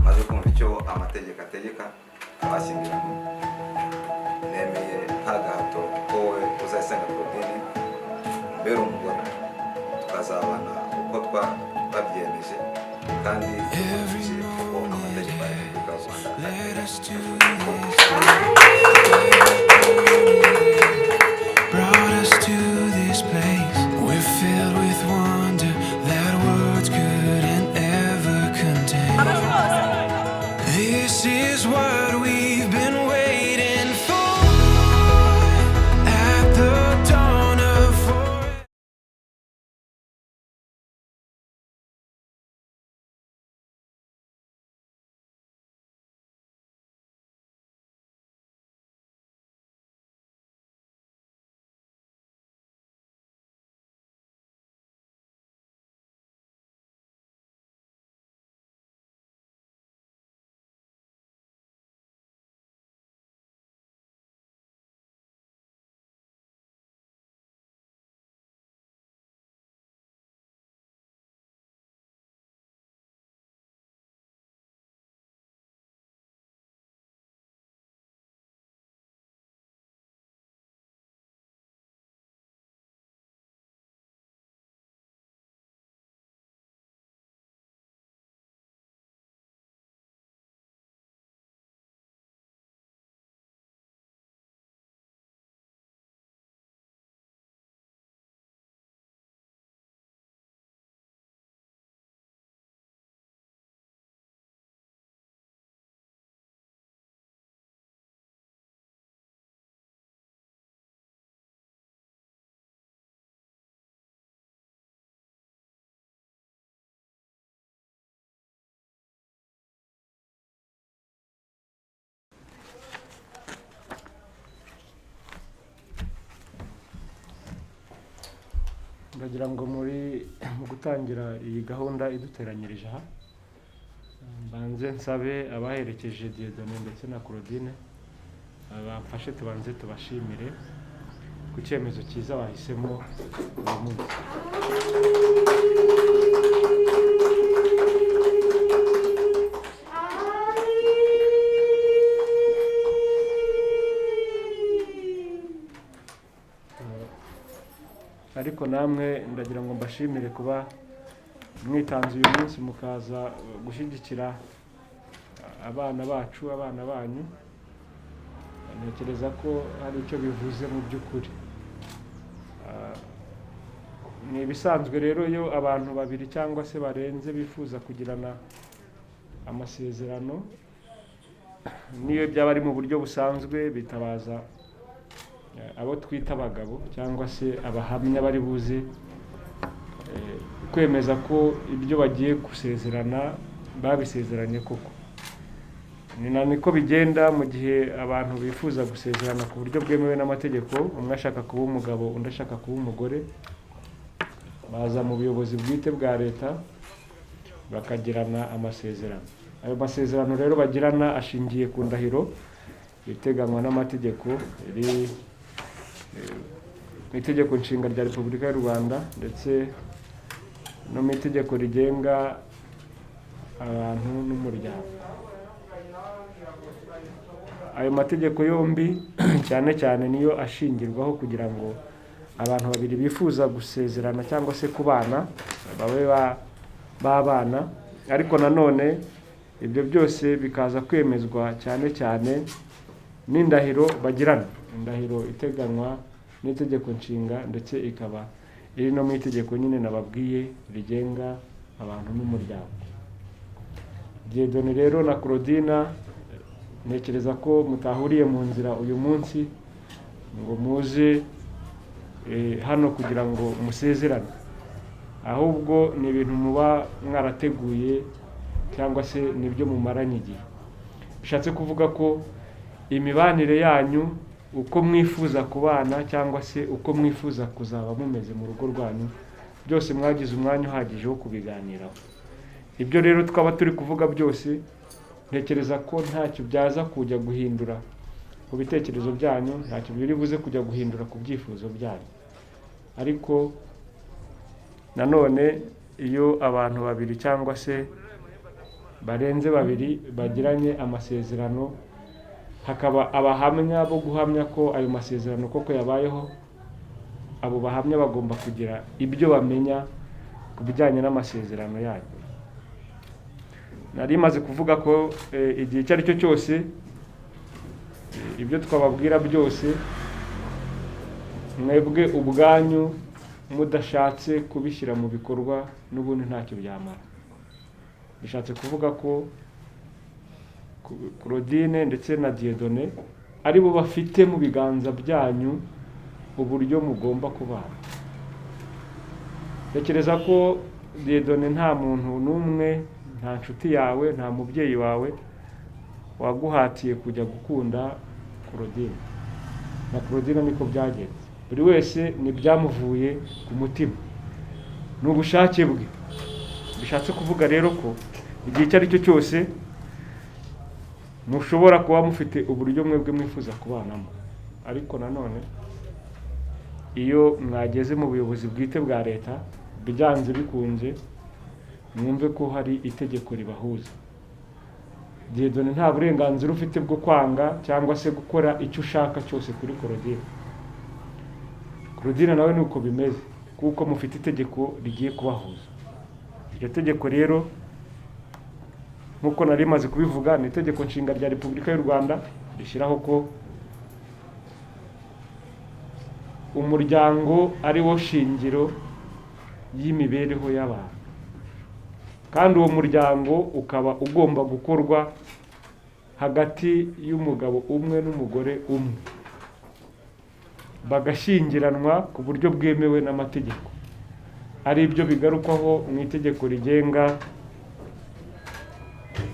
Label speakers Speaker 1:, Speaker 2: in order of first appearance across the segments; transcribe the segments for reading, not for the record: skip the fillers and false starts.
Speaker 1: Maze kumva icyo amategeko ategeka abashyingiranywe, nemeye nta gahato ko wowe Uzayisenga Claudine umbera umugore, tukazabana uko twabyiyemeje kandi dukurikije uko amategeko ya Repubulika y'u Rwanda
Speaker 2: Let us do
Speaker 1: ateganya.
Speaker 2: This. Brought us to this place. We're filled with wonder that words couldn't ever contain. This is what we've been waiting for. At the dawn of forever.
Speaker 3: Ndagira ngo mu gutangira iyi gahunda iduteranyirije aha, mbanze nsabe abaherekeje Dieudonné ndetse na Claudine bamfashe tubanze tubashimire ku cyemezo cyiza bahisemo uyu munsi. Ariko namwe ndagira ngo mbashimire kuba mwitanze uyu munsi mukaza gushyigikira abana bacu, abana banyu. Ntekereza ko hari icyo bivuze mu by'ukuri. Ni ibisanzwe rero, iyo abantu babiri cyangwa se barenze bifuza kugirana amasezerano, niyo byaba ari mu buryo busanzwe, bitabaza abo twita abagabo cyangwa se abahamya bari buze kwemeza ko ibyo bagiye gusezerana babisezeranye koko. Ni na niko bigenda mu gihe abantu bifuza gusezerana ku buryo bwemewe n'amategeko, umwe ashaka kuba umugabo, undi ashaka kuba umugore, baza mu buyobozi bwite bwa leta bakagirana amasezerano. Ayo masezerano rero bagirana ashingiye ku ndahiro iteganywa n'amategeko iri mu Itegeko Nshinga rya Repubulika y'u Rwanda ndetse no mu itegeko rigenga abantu n'umuryango. Ayo mategeko yombi cyane cyane niyo ashingirwaho kugira ngo abantu babiri bifuza gusezerana cyangwa se kubana babe babana, ariko nanone ibyo byose bikaza kwemezwa cyane cyane n'indahiro bagirana, indahiro iteganywa n'itegeko nshinga ndetse ikaba iri no mu itegeko nyine nababwiye rigenga abantu n'umuryango. Dieudonné rero na Claudine, ntekereza ko mutahuriye mu nzira uyu munsi ngo muze hano kugira ngo musezerane, ahubwo ni ibintu muba mwarateguye cyangwa se nibyo mumaranye igihe. Bishatse kuvuga ko imibanire yanyu Uko mwifuza kubana cyangwa se uko mwifuza kuzaba mumeze mu rugo rwanyu, byose mwagize umwanya uhagije wo kubiganiraho. Ibyo rero twaba turi kuvuga byose, ntekereza ko ntacyo byaza kujya guhindura ku bitekerezo byanyu, ntacyo biri buze kujya guhindura ku byifuzo byanyu. Ariko nanone iyo abantu babiri cyangwa se barenze babiri bagiranye amasezerano, hakaba abahamya bo guhamya ko ayo masezerano koko yabayeho, abo bahamya bagomba kugira ibyo bamenya ku bijyanye n'amasezerano yanyu. Nari maze kuvuga ko igihe icyo ari cyo cyose, ibyo twababwira byose, mwebwe ubwanyu mudashatse kubishyira mu bikorwa, n'ubundi ntacyo byamara. Bishatse kuvuga ko Claudine ndetse na Dieudonné ari bo bafite mu biganza byanyu uburyo mugomba kubana. Tekereza ko Dieudonné nta muntu n'umwe, nta nshuti yawe, nta mubyeyi wawe waguhatiye kujya gukunda Claudine. Na Claudine niko byagenze. Buri wese ni byamuvuye ku mutima, ni ubushake bwe. Bishatse kuvuga rero ko igihe icyo ari cyo cyose mushobora kuba mufite uburyo mwebwe mwifuza kubanamo, ariko nanone iyo mwageze mu buyobozi bwite bwa leta, byanze bikunze mwumve ko hari itegeko ribahuza. Dieudonné nta burenganzira ufite bwo kwanga cyangwa se gukora icyo ushaka cyose kuri Claudine. Claudine nawe ni uko bimeze, kuko mufite itegeko rigiye kubahuza. Iryo tegeko rero, nk'uko nari maze kubivuga, ni itegeko nshinga rya Repubulika y'u Rwanda rishyiraho ko umuryango ari wo shingiro y'imibereho y'abantu, kandi uwo muryango ukaba ugomba gukorwa hagati y'umugabo umwe n'umugore umwe, bagashyingiranwa ku buryo bwemewe n'amategeko, ari byo bigarukwaho mu itegeko rigenga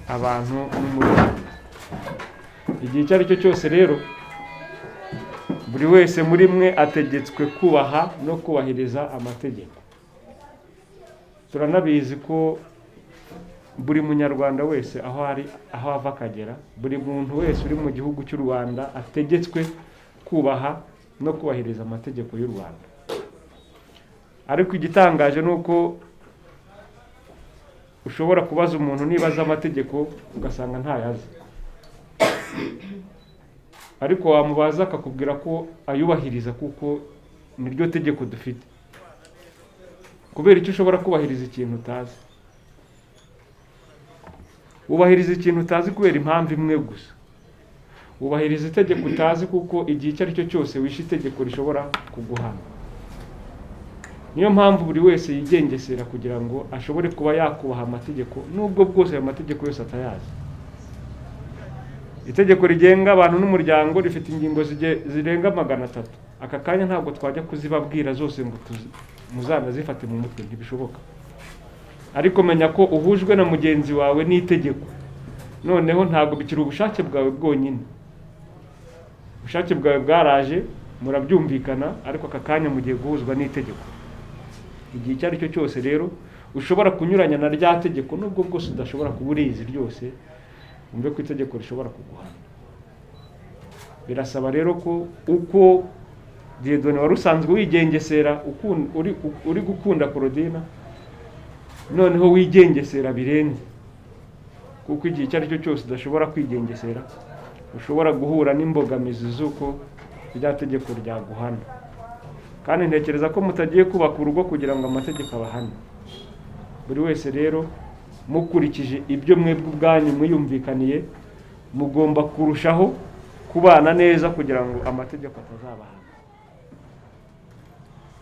Speaker 3: abantu n'umuryango. Igihe icyo ari cyo cyose rero, buri wese muri mwe ategetswe kubaha no kubahiriza amategeko. Turanabizi ko buri munyarwanda wese aho ari, aho ava akagera, buri muntu wese uri mu gihugu cy'u Rwanda ategetswe kubaha no kubahiriza amategeko y'u Rwanda. Ariko igitangaje ni uko ushobora kubaza umuntu niba azi amategeko ugasanga ntayazi, ariko wamubaza akakubwira ko ayubahiriza kuko niryo tegeko dufite. Kubera icyo ushobora kubahiriza ikintu utazi? Wubahiriza ikintu utazi kubera impamvu imwe gusa. Wubahiriza itegeko utazi kuko igihe icyo ari cyo cyose wishe itegeko rishobora kuguhana. Niyo mpamvu buri wese yigengesera kugira ngo ashobore kuba yakubaha amategeko, nubwo bwose ayo mategeko yose atayazi. Itegeko rigenga abantu n'umuryango rifite ingingo zirenga 300. Aka kanya ntabwo twajya kuzibabwira zose ngo muzanazifate mu mutwe, ntibishoboka. Ariko menya ko uhujwe na mugenzi wawe n'itegeko. Noneho ntabwo bikiri ubushake bwawe bwonyine. Ubushake bwawe bwaraje, murabyumvikana, ariko aka kanya mugiye guhuzwa n'itegeko. Igihe icyo ari cyo cyose rero ushobora kunyuranya na rya tegeko, nubwo bwose udashobora kuba urizi ryose, wumve ko itegeko rishobora kuguhana. Birasaba rero ko uko Dieudonné wari usanzwe wigengesera uri gukunda Claudine, noneho wigengesera birenze, kuko igihe icyo ari cyo cyose udashobora kwigengesera, ushobora guhura n'imbogamizi z'uko rya tegeko ryaguhana. Kandi ntekereza ko mutagiye kubaka urugo kugira ngo amategeko abahane. Buri wese rero mukurikije ibyo mwebwe ubwanyu mwiyumvikaniye, mugomba kurushaho kubana neza kugira ngo amategeko atazabahana.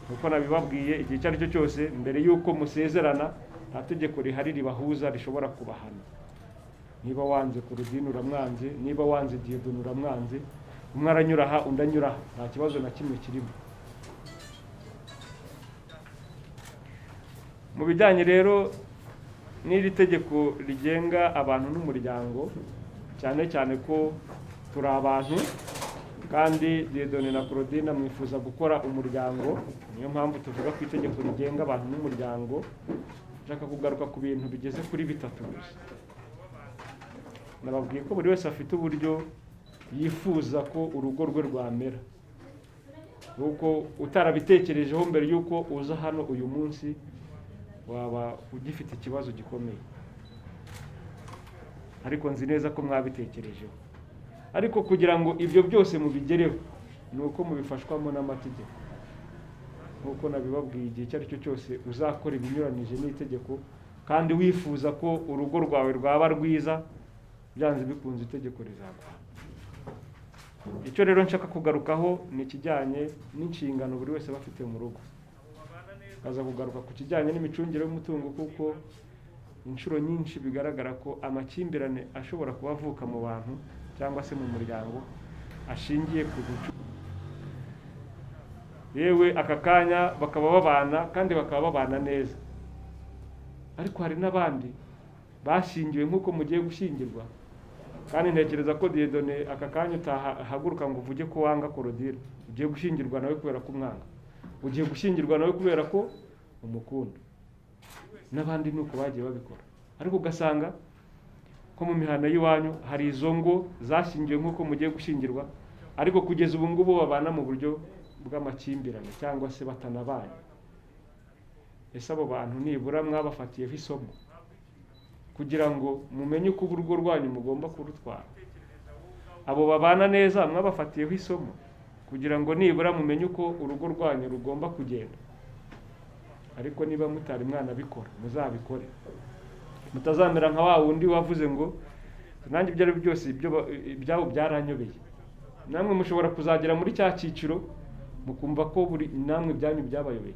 Speaker 3: Nkuko nabibabwiye, igihe icyo ari cyo cyose mbere y'uko musezerana, nta tegeko rihari ribahuza rishobora kubahana. Niba wanze Claudine uramwanze, niba wanze Dieudonné uramwanze, umwe aranyura aha undi anyura aha, nta kibazo na kimwe kirimo. Mu bijyanye rero n'iri tegeko rigenga abantu n'umuryango, cyane cyane ko turi abantu, Kandi Dieudonné na Claudine mwifuza gukora umuryango, niyo mpamvu tuvuga ku itegeko rigenga abantu n'umuryango. Nshaka kugaruka ku bintu bigeze kuri bitatu gusa. Nababwiye ko buri wese afite uburyo yifuza ko urugo rwe rwamera, kuko utarabitekerejeho mbere y'uko uza hano uyu munsi waba ugifite ikibazo gikomeye, ariko nzi neza ko mwabitekerejeho. Ariko kugira ngo ibyo byose mubigereho ni uko mubifashwamo n'amategeko. Nk'uko nabibabwiye, igihe icyo ari cyo cyose uzakora ibinyuranyije n'itegeko kandi wifuza ko urugo rwawe rwaba rwiza, byanze bikunze itegeko rizaguha. Icyo rero nshaka kugarukaho ni ikijyanye n'inshingano buri wese aba afite mu rugo. Aza kugaruka ku kijyanye n'imicungire y'umutungo, kuko inshuro nyinshi bigaragara ko amakimbirane ashobora kuba avuka mu bantu cyangwa se mu muryango ashingiye ku gucu. Yewe, aka kanya bakaba babana kandi bakaba babana neza, ariko hari n'abandi bashyingiwe nk'uko mugiye gushyingirwa. Kandi ntekereza ko Dieudonné aka kanya utahaguruka ngo uvuge ko wanga Claudine. Ugiye gushyingirwa nawe kubera ko umwanga, ugiye gushyingirwa nawe kubera ko umukunda. N'abandi ni uko bagiye babikora, ariko ugasanga ko mu mihanda y'iwanyu hari izo ngo zashyingiwe nk'uko mugiye gushyingirwa, ariko kugeza ubu ngubu babana mu buryo bw'amakimbirane cyangwa se batanabanye. Ese abo bantu nibura mwabafatiyeho isomo kugira ngo mumenye uko urugo rwanyu mugomba kurutwara? Abo babana neza mwabafatiyeho isomo kugira ngo nibura mumenye uko urugo rwanyu rugomba kugenda? Ariko niba mutari mwanabikora, muzabikore, mutazamera nka wa wundi wavuze ngo nanjye ibyo ari byo byose ibyabo byaranyobeye. Namwe mushobora kuzagera muri cya cyiciro mukumva ko buri namwe ibyanyu byabayobeye.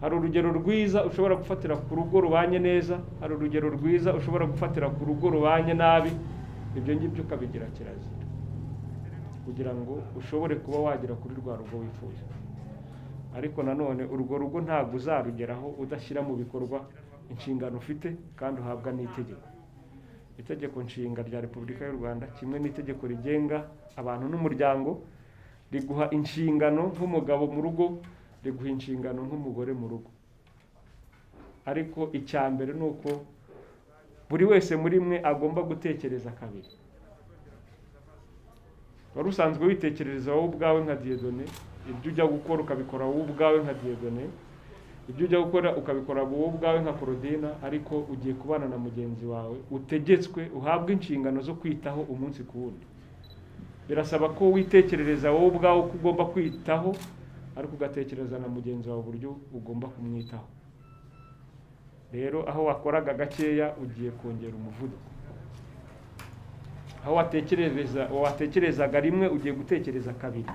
Speaker 3: Hari urugero rwiza ushobora gufatira ku rugo rubanye neza, hari urugero rwiza ushobora gufatira ku rugo rubanye nabi. Ibyo ngibyo ukabigira kirazira kugira ngo ushobore kuba wagera kuri rwa rugo wifuza. Ariko nanone urwo rugo ntabwo uzarugeraho udashyira mu bikorwa inshingano ufite kandi uhabwa n'itegeko. Itegeko Nshinga rya Repubulika y'u Rwanda kimwe n'itegeko rigenga abantu n'umuryango riguha inshingano nk'umugabo mu rugo, riguha inshingano nk'umugore mu rugo. Ariko icya mbere ni uko buri wese muri mwe agomba gutekereza kabiri. Wari usanzwe witekerereza wowe ubwawe nka Dieudonné, ibyo ujya gukora ukabikora wowe ubwawe nka Dieudonné, ibyo ujya gukora ukabikora wowe ubwawe nka Claudine, ariko ugiye kubana na mugenzi wawe utegetswe, uhabwa inshingano zo kwitaho umunsi ku wundi. Birasaba ko witekerereza wowe ubwawe uko ugomba kwitaho, ariko ugatekereza na mugenzi wawe uburyo ugomba kumwitaho. Rero aho wakoraga gakeya ugiye kongera umuvuduko, aho watekerezaga rimwe ugiye gutekereza kabiri.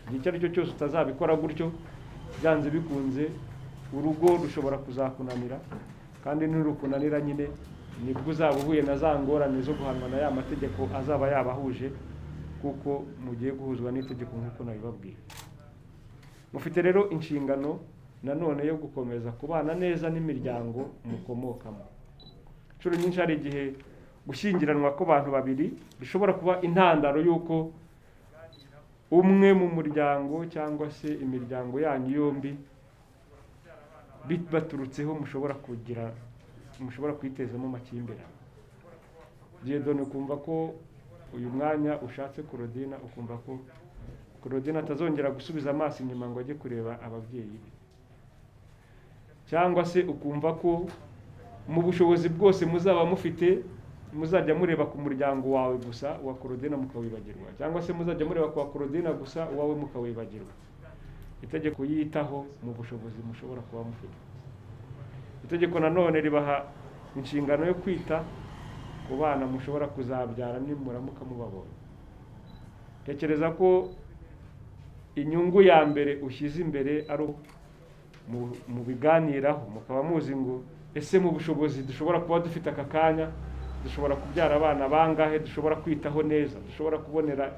Speaker 3: Igihe icyo ari cyo cyose utazabikora gutyo, byanze bikunze urugo rushobora kuzakunanira, kandi nirukunanira nyine nibwo uzaba uhuye na za ngorane zo guhanwa na ya mategeko azaba yabahuje, kuko mugiye guhuzwa n'itegeko nk'uko nabibabwiye. Mufite rero inshingano nanone yo gukomeza kubana neza n'imiryango mukomokamo. Inshuro nyinshi hari igihe gushyingiranwa kw'abantu babiri bishobora kuba intandaro y'uko umwe mu muryango cyangwa se imiryango yanyu yombi bibaturutseho mushobora kwitezamo amakimbirane. Dieudonné ukumva ko uyu mwanya ushatse Claudine, ukumva ko Claudine atazongera gusubiza amaso inyuma ngo ajye kureba ababyeyi be, cyangwa se ukumva ko mu bushobozi bwose muzaba mufite muzajya mureba ku muryango wawe gusa, uwa Claudine mukawibagirwa, cyangwa se muzajya mureba ku wa Claudine gusa, uwawe mukawibagirwa. Itegeko yitaho mu bushobozi mushobora kuba mufite. Itegeko nanone ribaha inshingano yo kwita ku bana mushobora kuzabyara nimuramuka mubabonye. Tekereza ko inyungu ya mbere ushyize imbere ari mubiganiraho, mukaba muzi ngo ese mu bushobozi dushobora kuba dufite aka kanya dushobora kubyara abana bangahe dushobora kwitaho neza, dushobora kubonera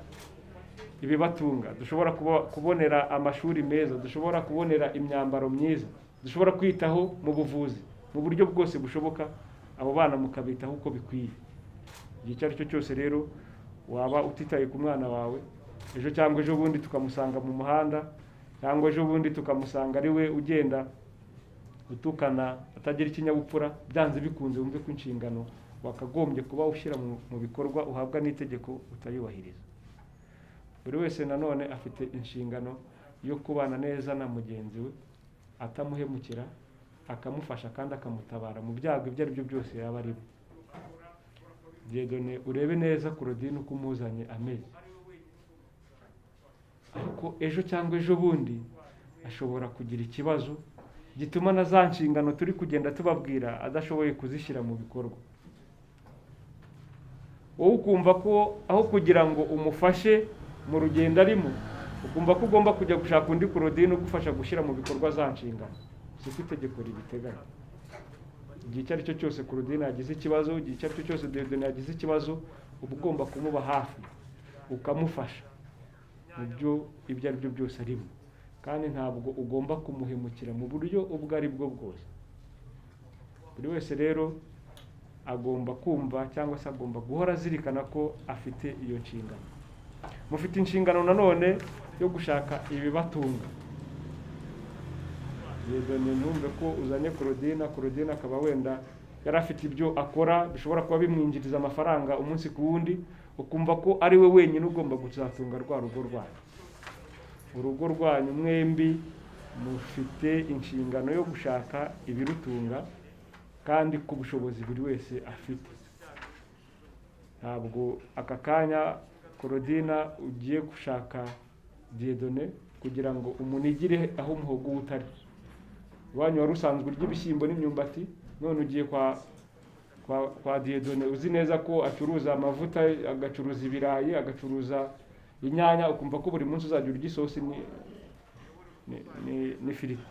Speaker 3: ibibatunga, dushobora kubonera amashuri meza, dushobora kubonera imyambaro myiza, dushobora kwitaho mu buvuzi mu buryo bwose bushoboka, abo bana mukabitaho uko bikwiye. Igihe icyo ari cyo cyose rero waba utitaye ku mwana wawe, ejo cyangwa ejo bundi tukamusanga mu muhanda, cyangwa ejo bundi tukamusanga ari we ugenda utukana atagira ikinyabupfura. Byanze bikunze wumve ko inshingano wakagombye kuba ushyira mu bikorwa uhabwa n'itegeko utayubahiriza. Buri wese nanone afite inshingano yo kubana neza na mugenzi we, atamuhemukira, akamufasha kandi akamutabara mu byago ibyo ari byo byose yaba arimo. Dieudonné, urebe neza Claudine uko umuzanye ameze, ariko ejo cyangwa ejo bundi ashobora kugira ikibazo gituma na za nshingano turi kugenda tubabwira adashoboye kuzishyira mu bikorwa. Wowe ukumva ko aho kugira ngo umufashe mu rugendo arimo, ukumva ko ugomba kujya gushaka undi Claudine ugufasha gushyira mu bikorwa za nshingano. Siko itegeko ribiteganya. Igihe icyo ari cyo cyose Claudine yagize ikibazo, igihe icyo ari cyo cyose Dieudonné yagize ikibazo, uba ugomba kumuba hafi ukamufasha mu byo ibyo ari byo byose arimo, kandi ntabwo ugomba kumuhemukira mu buryo ubwo ari bwo bwose. Buri wese rero agomba kumva cyangwa se agomba guhora azirikana ko afite iyo nshingano. Mufite inshingano nanone yo gushaka ibibatunga. Dieudonné, ntumve ko uzanye Claudine, Claudine akaba wenda yari afite ibyo akora bishobora kuba bimwinjiriza amafaranga umunsi ku wundi, ukumva ko ari we wenyine ugomba kuzatunga rwa rugo rwanyu. Urugo rwanyu mwembi mufite inshingano yo gushaka ibirutunga kandi ku bushobozi buri wese afite. Ntabwo aka kanya Claudine ugiye gushaka Dieudonné kugira ngo umunigire aho umuhogo uba utari. Iwanyu wari usanzwe urya ibishyimbo n'imyumbati, none ugiye kwa Dieudonné uzi neza ko acuruza amavuta, agacuruza ibirayi, agacuruza inyanya, ukumva ko buri munsi uzajya urya isosi n'ifiriti.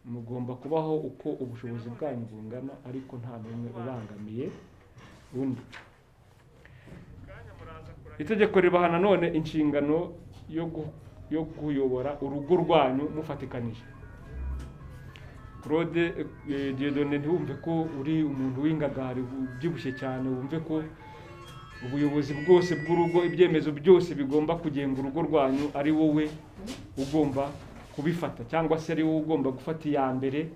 Speaker 3: Mugomba kubaho uko ubushobozi bwanyu bungana, ariko nta n'umwe ubangamiye undi. Itegeko ribaha nanone inshingano yo kuyobora urugo rwanyu mufatikanije. Claude, Dieudonné, ntiwumve ko uri umuntu w'ingagari ubyibushye cyane, wumve ko ubuyobozi bwose bw'urugo, ibyemezo byose bigomba kugenga urugo rwanyu ari wowe ugomba kubifata, cyangwa se ari wowe ugomba gufata iya mbere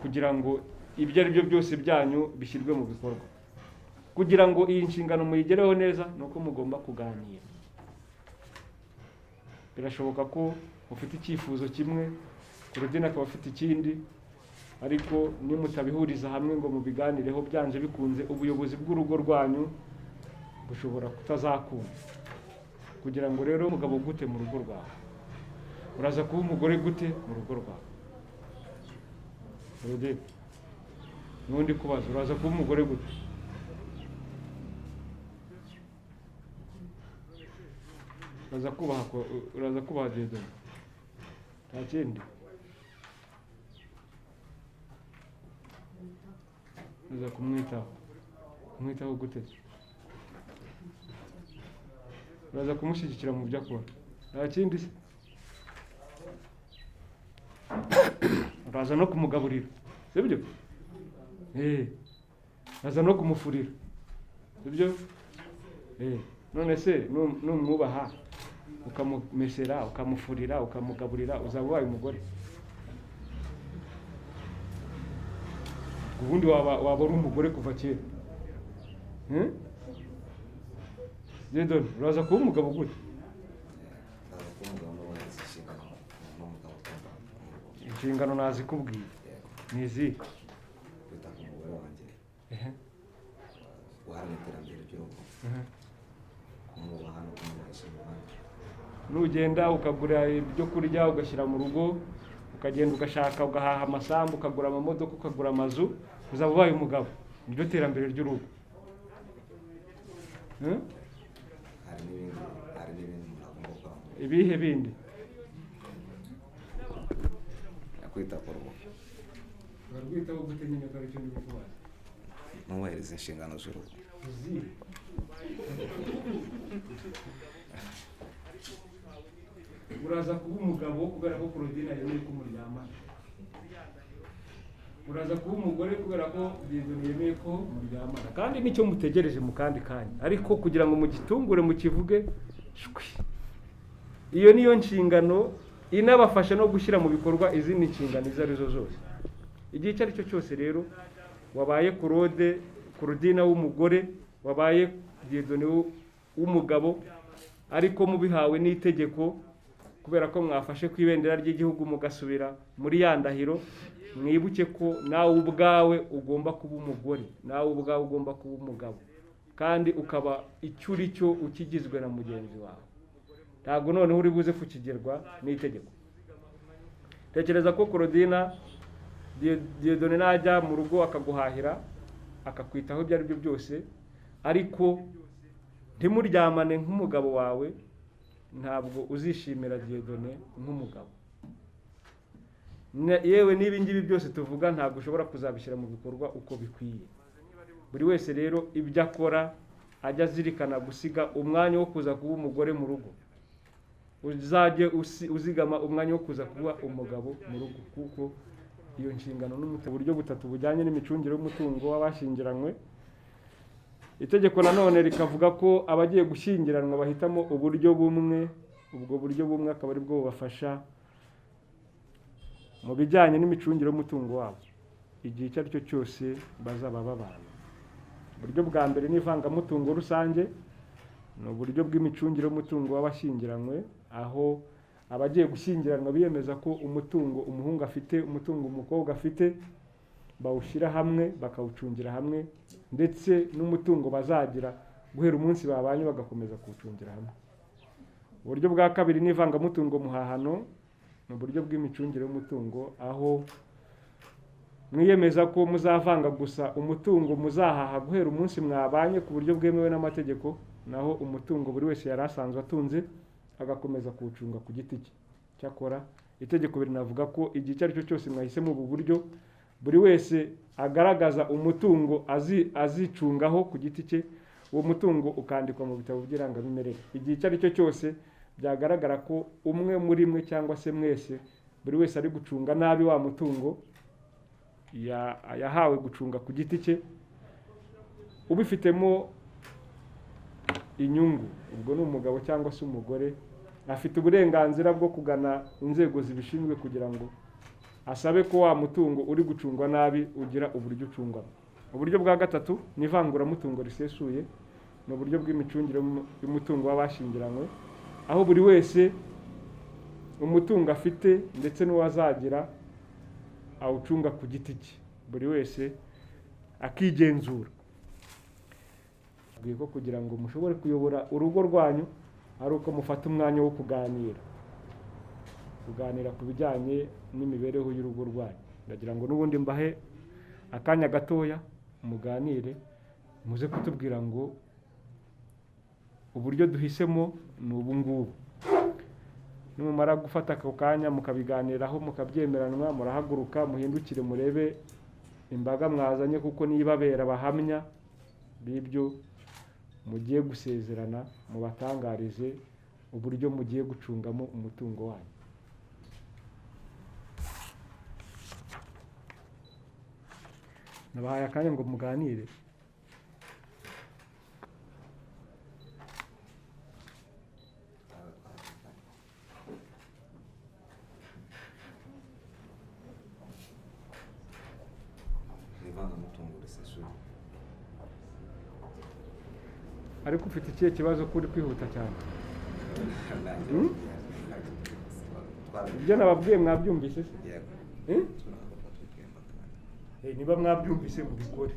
Speaker 3: kugira ngo ibyo ari byo byose byanyu bishyirwe mu bikorwa. Kugira ngo iyi nshingano muyigereho neza ni uko mugomba kuganira. Birashoboka ko ufite icyifuzo kimwe, Claudine akaba afite ikindi, ariko nimutabihuriza hamwe ngo mubiganireho, byanze bikunze ubuyobozi bw'urugo rwanyu bushobora kutazakunda. Kugira ngo rero umugabo gute mu rugo rwawe, uraza kuba umugore gute mu rugo rwawe? Claudine, n'undi kubaza, uraza kuba umugore gute? Uraza kubaha Dieudonné, nta kindi. Uraza kumwitaho, kumwitaho gute? Uraza kumushyigikira mu byo akora, nta kindi se? Uraza no kumugaburira, sibyo? Uraza no kumufurira, sibyo? None se numwubaha ukamumesera, ukamufurira, ukamugaburira, uzaba ubaye umugore? Ubundi waba uri umugore kuva kera. Dieudonné, uraza kuba umugabo gute?
Speaker 1: Ndaza kuba umugabo n'ubundi inshingano n'umugabo ugomba kuba.
Speaker 3: Inshingano nazikubwiye.
Speaker 1: Yego.
Speaker 3: Ni izihe?
Speaker 1: Kwita ku mugore wanjye. Guharanira iterambere ry'urugo. Kumwubaha no kumwubahisha mu bandi.
Speaker 3: Nugenda ukagura ibyo kurya ugashyira mu rugo, ukagenda ugashaka ugahaha amasambu, ukagura amamodoka, ukagura amazu, uzaba ubaye umugabo. Niryo terambere ry'urugo.
Speaker 1: Hari n'ibindi umuntu agomba gukora mu rugo.
Speaker 3: Ibihe bindi?
Speaker 1: Kwita ku rugo.
Speaker 3: Barwitaho gute nyine ko aricyo ndimo kubaza?
Speaker 1: Nubahiriza inshingano z'urugo.
Speaker 3: Izihe? Uraza kuba umugabo kubera ko Claudine yemeye ko muryamana. Uraza kuba umugore kubera ko Dieudonné yemeye ko muryamana, kandi nicyo mutegereje mu kandi kanya, ariko kugira ngo mugitungure mukivuge shwi. Iyo niyo nshingano inabafasha no gushyira mu bikorwa izindi nshingano izo arizo zose. Igihe icyo ari cyo cyose rero wabaye Claude Claudine w'umugore, wabaye Dieudonné w'umugabo, ariko mubihawe n'itegeko kubera ko mwafashe ku ibendera ry'igihugu mugasubira muri ya ndahiro, mwibuke ko nawe ubwawe ugomba kuba umugore, nawe ubwawe ugomba kuba umugabo, kandi ukaba icyo uri cyo ukigizwe na mugenzi wawe. Ntabwo noneho uri buze kukigerwa n'itegeko. Tekereza ko Claudine Dieudonné najya mu rugo akaguhahira, akakwitaho ibyo ari byo byose, ariko ntimuryamane nk'umugabo wawe, ntabwo uzishimira Dieudonné nk'umugabo. Yewe n'ibi ngibi byose tuvuga ntabwo ushobora kuzabishyira mu bikorwa uko bikwiye. Buri wese rero ibyo akora ajya azirikana gusiga umwanya wo kuza kuba umugore mu rugo, uzajye uzigama umwanya wo kuza kuba umugabo mu rugo, kuko iyo nshingano n'umutungo. Uburyo butatu bujyanye n'imicungire y'umutungo w'abashyingiranywe. Itegeko nanone rikavuga ko abagiye gushyingiranwa bahitamo uburyo bumwe, ubwo buryo bumwe akaba ari bwo bubafasha mu bijyanye n'imicungire y'umutungo wabo igihe icyo ari cyo cyose bazaba babana. Uburyo bwa mbere ni ivangamutungo rusange, ni uburyo bw'imicungire y'umutungo w'abashyingiranywe, aho abagiye gushyingiranwa biyemeza ko umutungo umuhungu afite, umutungo umukobwa afite, bawushyira hamwe bakawucungira hamwe, ndetse n'umutungo bazagira guhera umunsi babanye bagakomeza kuwucungira hamwe. Uburyo bwa kabiri ni ivangamutungo muhahano, ni uburyo bw'imicungire y'umutungo, aho mwiyemeza ko muzavanga gusa umutungo muzahaha guhera umunsi mwabanye ku buryo bwemewe n'amategeko, naho umutungo buri wese yari asanzwe atunze agakomeza kuwucunga ku giti cye. Cyakora itegeko rinavuga ko igihe icyo ari cyo cyose mwahisemo ubu buryo, buri wese agaragaza umutungo azicungaho ku giti cye, uwo mutungo ukandikwa mu bitabo by'irangamimerere. Igihe icyo ari cyo cyose byagaragara ko umwe muri mwe cyangwa se mwese, buri wese ari gucunga nabi wa mutungo yahawe gucunga ku giti cye, ubifitemo inyungu, ubwo ni umugabo cyangwa se umugore, afite uburenganzira bwo kugana inzego zibishinzwe kugira ngo asabe ko wa mutungo uri gucungwa nabi ugira uburyo ucungwamo. Uburyo bwa gatatu ni ivanguramutungo risesuye, ni uburyo bw'imicungire y'umutungo w'abashyingiranywe, aho buri wese umutungo afite ndetse n'uwazagira awucunga ku giti cye, buri wese akigenzura. Ko kugira ngo mushobore kuyobora urugo rwanyu ari uko mufata umwanya wo kuganira, kuganira ku bijyanye n'imibereho y'urugo rwanyu. Ndagira ngo n'ubundi mbahe akanya gatoya muganire, muze kutubwira ngo uburyo duhisemo ni ubu ngubu. Nimumara gufata ako kanya mukabiganiraho mukabyemeranwa, murahaguruka muhindukire murebe imbaga mwazanye, kuko nibabera abahamya b'ibyo mugiye gusezerana, mubatangarize uburyo mugiye gucungamo umutungo wanyu. Nabahaye akanya ngo muganire.
Speaker 1: Ivangamutungo risesuye.
Speaker 3: Ariko ufite ikihe kibazo ko uri kwihuta cyane? Ibyo nababwiye mwabyumvise se? Niba mwabyumvise mubikore.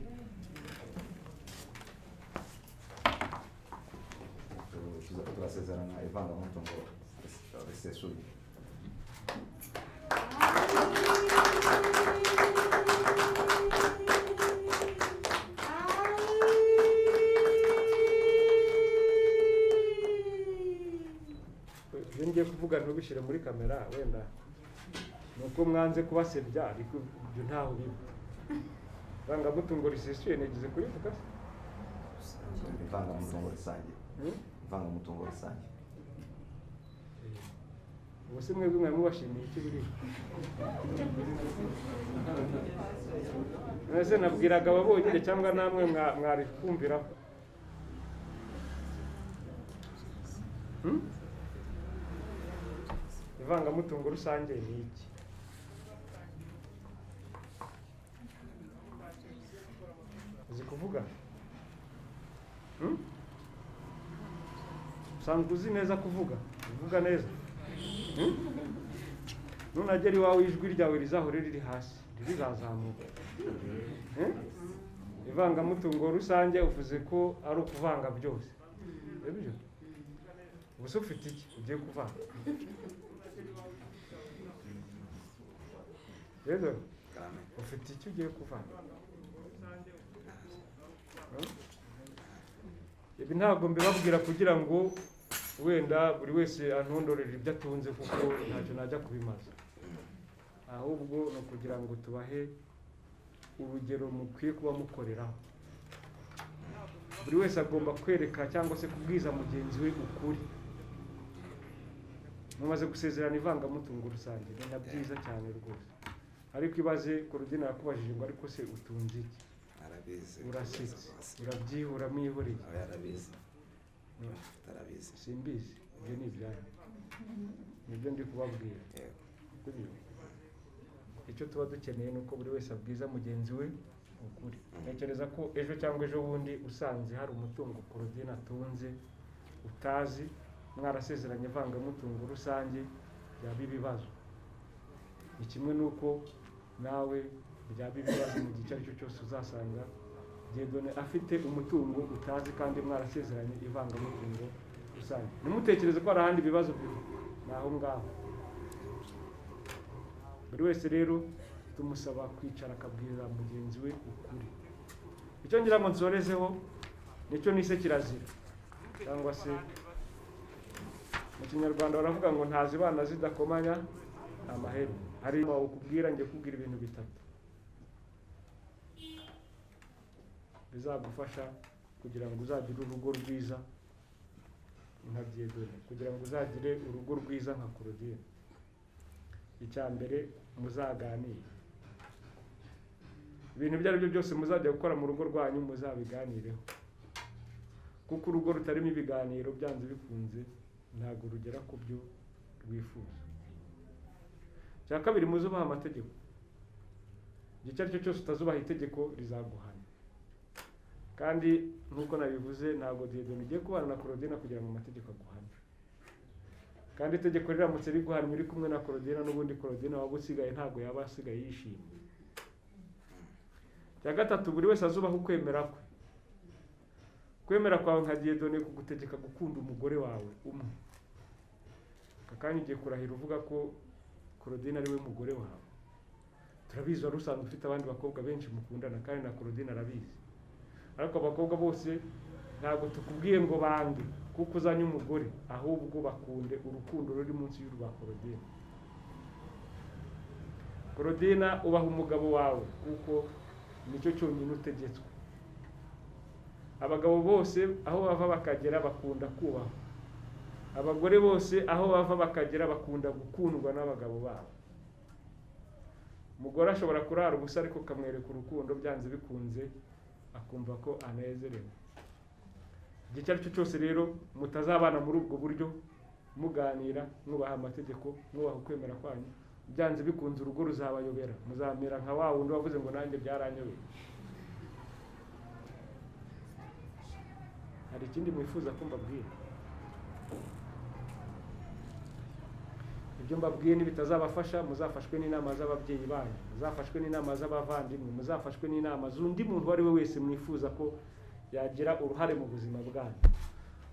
Speaker 1: Turasezerana ivangamutungo risesuye.
Speaker 3: Ibyo ngiye kuvuga ntubishyire muri kamera, wenda nuko mwanze kubasebya, ariko ibyo ntaho biba. Ivangamutungo risesuye nigeze kurivuga se?
Speaker 1: Ivangamutungo rusange. Ivangamutungo rusange.
Speaker 3: Ubu se mwebwe mwari mubashimiye iki buriya? Ese nabwiraga aba bonyine cyangwa namwe mwari kumviraho? Ivangamutungo rusange ni iki? Uzi kuvuga? Usanzwe uzi neza kuvuga? Uvuga neza? Nunagera iwawe ijwi ryawe rizahore riri hasi, ntirizazamuka. Ivangamutungo rusange uvuze ko ari ukuvanga byose. Ibyo? Ubu se ufite iki ugiye kuvanga? Rero ufite iki ugiye kuvanga? Ibi ntabwo mbibabwira kugira ngo wenda buri wese antondorere ibyo atunze, kuko ntacyo najya kubimaza, ahubwo ni ukugira ngo tubahe urugero mukwiye kuba mukoreraho. Buri wese agomba kwereka cyangwa se kubwiza mugenzi we ukuri. Mumaze gusezerana ivangamutungo rusange, ni na byiza cyane rwose. Ariko ibaze Claudine yakubajije ngo ariko se utunze iki?
Speaker 1: Arabizi.
Speaker 3: Urasetse, urabyihura, mwihoreye.
Speaker 1: Arabizi. Arabizi.
Speaker 3: Simbizi, ibyo ni ibyanyu, nibyo ndi kubabwira. Icyo tuba dukeneye ni uko buri wese abwiza mugenzi we ukuri. Ntekereza ko ejo cyangwa ejo bundi usanze hari umutungo Claudine atunze utazi, mwarasezeranye ivangamutungo rusange, byaba ibibazo. Ni kimwe n'uko nawe byaba ibibazo mu gihe icyo ari cyo cyose uzasanga Dieudonné afite umutungo utazi kandi mwarasezeranye ivangamutungo rusange. Ntimutekereze ko hari ahandi ibibazo biva, ni aho ngaho. Buri wese rero tumusaba kwicara akabwira mugenzi we ukuri. Icyo ngira ngo nsorezeho nicyo nise kirazira, cyangwa se mu Kinyarwanda baravuga ngo ntazibana zidakomanya amahembe. Hari ukubwira, ngiye kubwira ibintu bitatu bizagufasha kugira ngo uzagire urugo rwiza nka Dieudonné, kugira ngo uzagire urugo rwiza nka Claudine. Icya mbere, muzaganire. Ibintu ibyo ari byo byose muzajya gukora mu rugo rwanyu muzabiganireho, kuko urugo rutarimo ibiganiro byanze bikunze ntabwo rugera ku byo rwifuza. Icya kabiri, muzubaha amategeko. Igihe icyo ari cyo cyose utazubaha itegeko rizaguhana. Kandi nk'uko nabivuze, ntabwo Dieudonné ugiye kubana na Claudine kugira ngo amategeko aguhane. Kandi itegeko riramutse riguhannye uri kumwe na Claudine, n'ubundi Claudine waba usigaye ntabwo yaba asigaye yishimye. Icya gatatu, buri wese azubaha ukwemera kwe. Kwemera kwawe nka Dieudonné kugutegeka gukunda umugore wawe umwe. Aka kanya ugiye kurahira uvuga ko Claudine ari we mugore wawe. Turabizi wari usanzwe ufite abandi bakobwa benshi mukundana, kandi na Claudine arabizi. Ariko abakobwa bose ntabwo tukubwiye ngo bange kuko uzanye umugore, ahubwo bakunde urukundo ruri munsi y'urwa Claudine. Claudine, ubaha umugabo wawe kuko nicyo cyonyine utegetswe. Abagabo bose aho bava bakagera bakunda kubahwa. Abagore bose aho bava bakagera bakunda gukundwa n'abagabo babo. Umugore ashobora kurara ubusa ariko ukamwereka urukundo, byanze bikunze akumva ko anezerewe. Igihe icyo ari cyo cyose rero mutazabana muri ubwo buryo, muganira, mwubaha amategeko, mwubaha ukwemera kwanyu, byanze bikunze urugo ruzabayobera. Muzamera nka wa wundi wavuze ngo nanjye byaranyobeye. Hari ikindi mwifuza ko mbabwira? Ibyo mbabwiye nibitazabafasha, muzafashwe n'inama z'ababyeyi banyu, muzafashwe n'inama z'abavandimwe, muzafashwe n'inama z'undi muntu uwo ari we wese mwifuza ko yagira uruhare mu buzima bwanyu.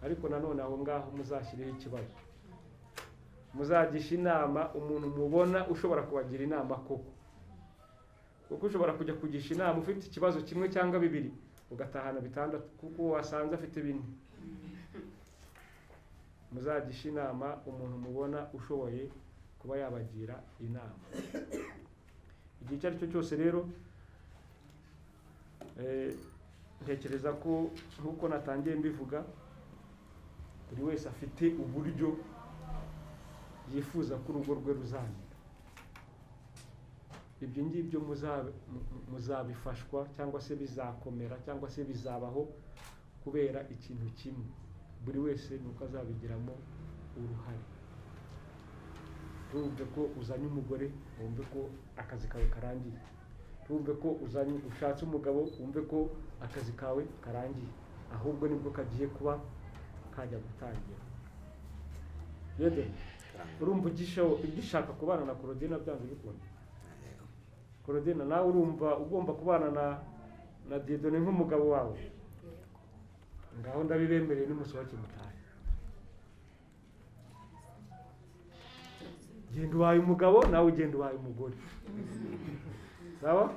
Speaker 3: Ariko nanone aho ngaho muzashyireho ikibazo, muzagisha inama umuntu mubona ushobora kubagira inama koko, kuko ushobora kujya kugisha inama ufite ikibazo kimwe cyangwa bibiri ugatahana bitandatu kuko wasanze afite bine. Muzagisha inama umuntu mubona ushoboye kuba yabagira inama. Igihe icyo ari cyo cyose rero, ntekereza ko nk'uko natangiye mbivuga, buri wese afite uburyo yifuza ko urugo rwe ruzamera. Ibyo ngibyo muzabifashwa cyangwa se bizakomera cyangwa se bizabaho kubera ikintu kimwe, buri wese ni uko azabigiramo uruhare. Ntumve ko uzanye umugore wumve ko akazi kawe karangiye, ntumve ko uzanye ushatse umugabo wumve ko akazi kawe karangiye, ahubwo nibwo kagiye kuba kajya gutangira. Yede, urumva ugishaka kubana na Claudine byanze bikunze? Claudine, nawe urumva ugomba kubana na Dieudonné nk'umugabo wawe? Ngaho ndabibemereye, nimusohoke mutahe. Genda ubaye umugabo, nawe ugenda ubaye umugore. Sawa?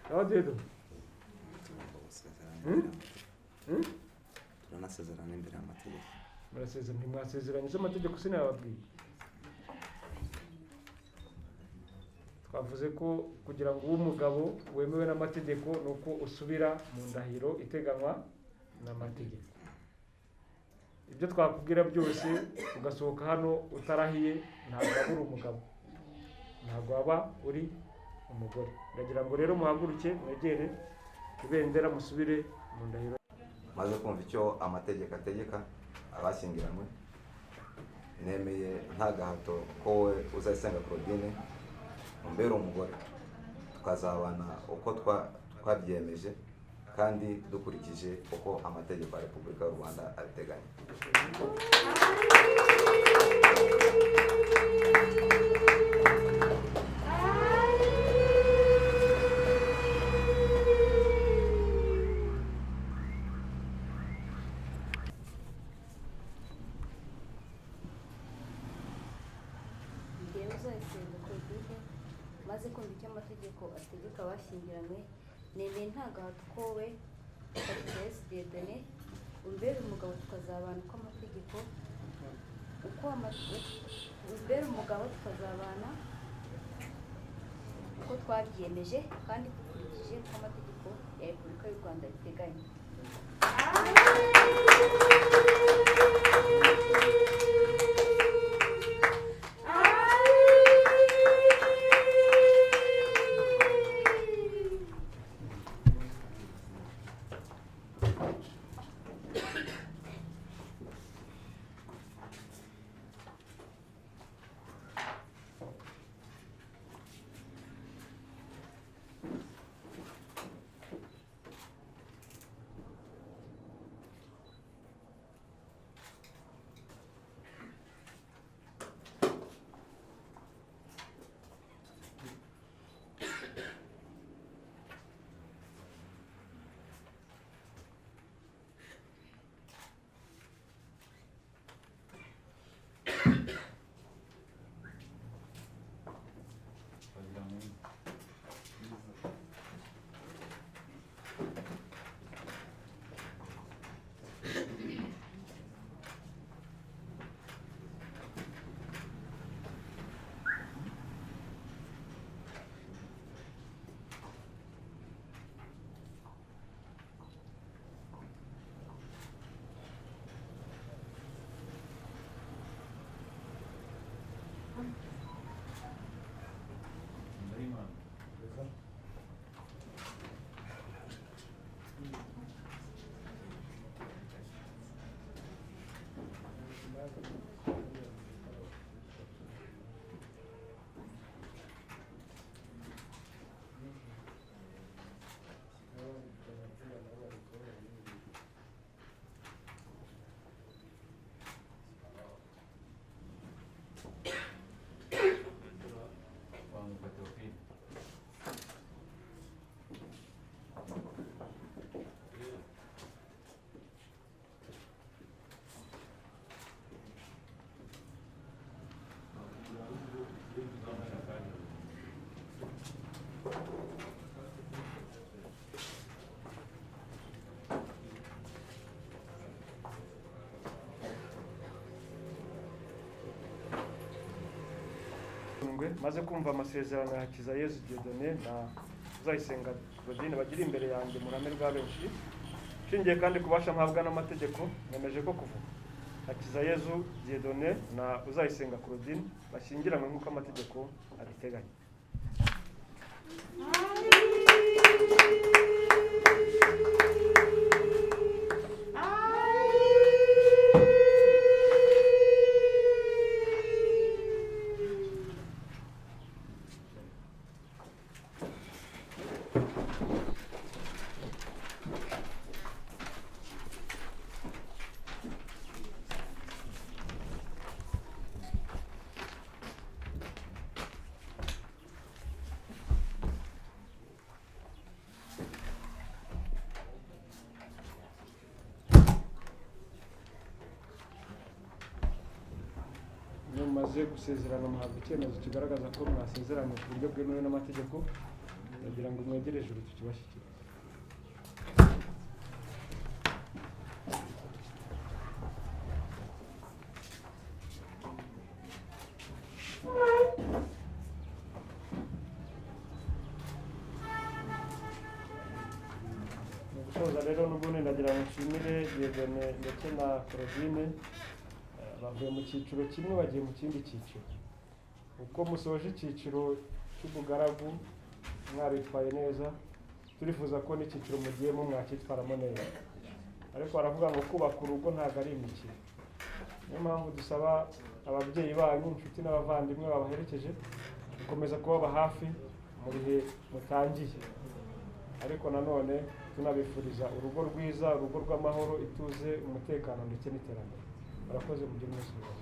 Speaker 3: Sawa Dieudonné?
Speaker 1: Tugomba gusezerana
Speaker 3: Hmm?
Speaker 1: imbere y'amategeko.
Speaker 3: Hmm?
Speaker 1: Turanasezerana imbere y'amategeko.
Speaker 3: Murasezerana, ntimwasezeranye z'amategeko sinababwiye. Twavuze ko kugira ngo ube umugabo wemewe n'amategeko ni uko usubira mu ndahiro iteganywa n'amategeko. Ibyo twakubwira byose ugasohoka hano utarahiye, ntabwo waba uri umugabo, ntabwo waba uri umugore. Ndagira ngo rero muhaguruke mwegere ibendera musubire mu ndahiro.
Speaker 1: Maze kumva icyo amategeko ategeka abashyingiranywe, nemeye nta gahato ko wowe Uzayisenga Claudine umbera umugore, tukazabana uko twabyiyemeje kandi dukurikije uko amategeko ya Repubulika y'u Rwanda abiteganya.
Speaker 4: Njyewe Uzayisenga Claudine, maze kumva icyo amategeko ategeka abashyingiranywe, nemeye nta gahato ko wowe Hakizayesi Dieudonné umbera umugabo tukazabana uko amategeko uko umbera umugabo tukazabana uko twabyiyemeje kandi dukurikije uko amategeko ya Repubulika y'u Rwanda abiteganya.
Speaker 3: Maze kumva amasezerano ya Hakizayezu Dieudonné na Uzayisenga Claudine bagira imbere yanjye mu ruhame rwa benshi, nshingiye kandi kubasha mpabwa n'amategeko, nemeje ko kuvuga Hakizayezu Dieudonné na Uzayisenga Claudine bashyingiranywe nk'uko amategeko abiteganya. Iyo mumaze gusezerana, muhabwa icyemezo kigaragaza ko mwasezeranye ku buryo bwemewe n'amategeko. Ndagira ngo mwegere ijuru tukibashyikirize. Mu gusoza rero, n'ubundi ndagira ngo nshimire Dieudonné ndetse na Claudine. Bavuye mu cyiciro kimwe bagiye mu kindi cyiciro. Uko musoje icyiciro cy'ubugaragu mwaritwaye neza, turifuza ko n'icyiciro mugiyemo mwacyitwaramo neza. Ariko baravuga ngo kubaka urugo ntabwo ari imikino. Niyo mpamvu dusaba ababyeyi banyu, inshuti n'abavandimwe babaherekeje gukomeza kubaba hafi mu bihe mutangiye, ariko nanone tunabifuriza urugo rwiza, urugo rw'amahoro, ituze, umutekano ndetse n'iterambere. Murakoze, mugire umunsi mwiza.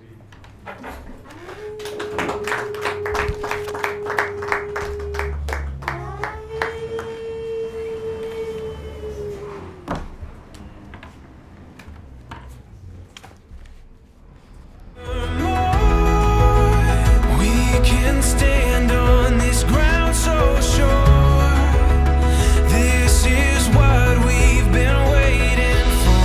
Speaker 2: We can stand on this ground so sure. This is what we've been waiting for.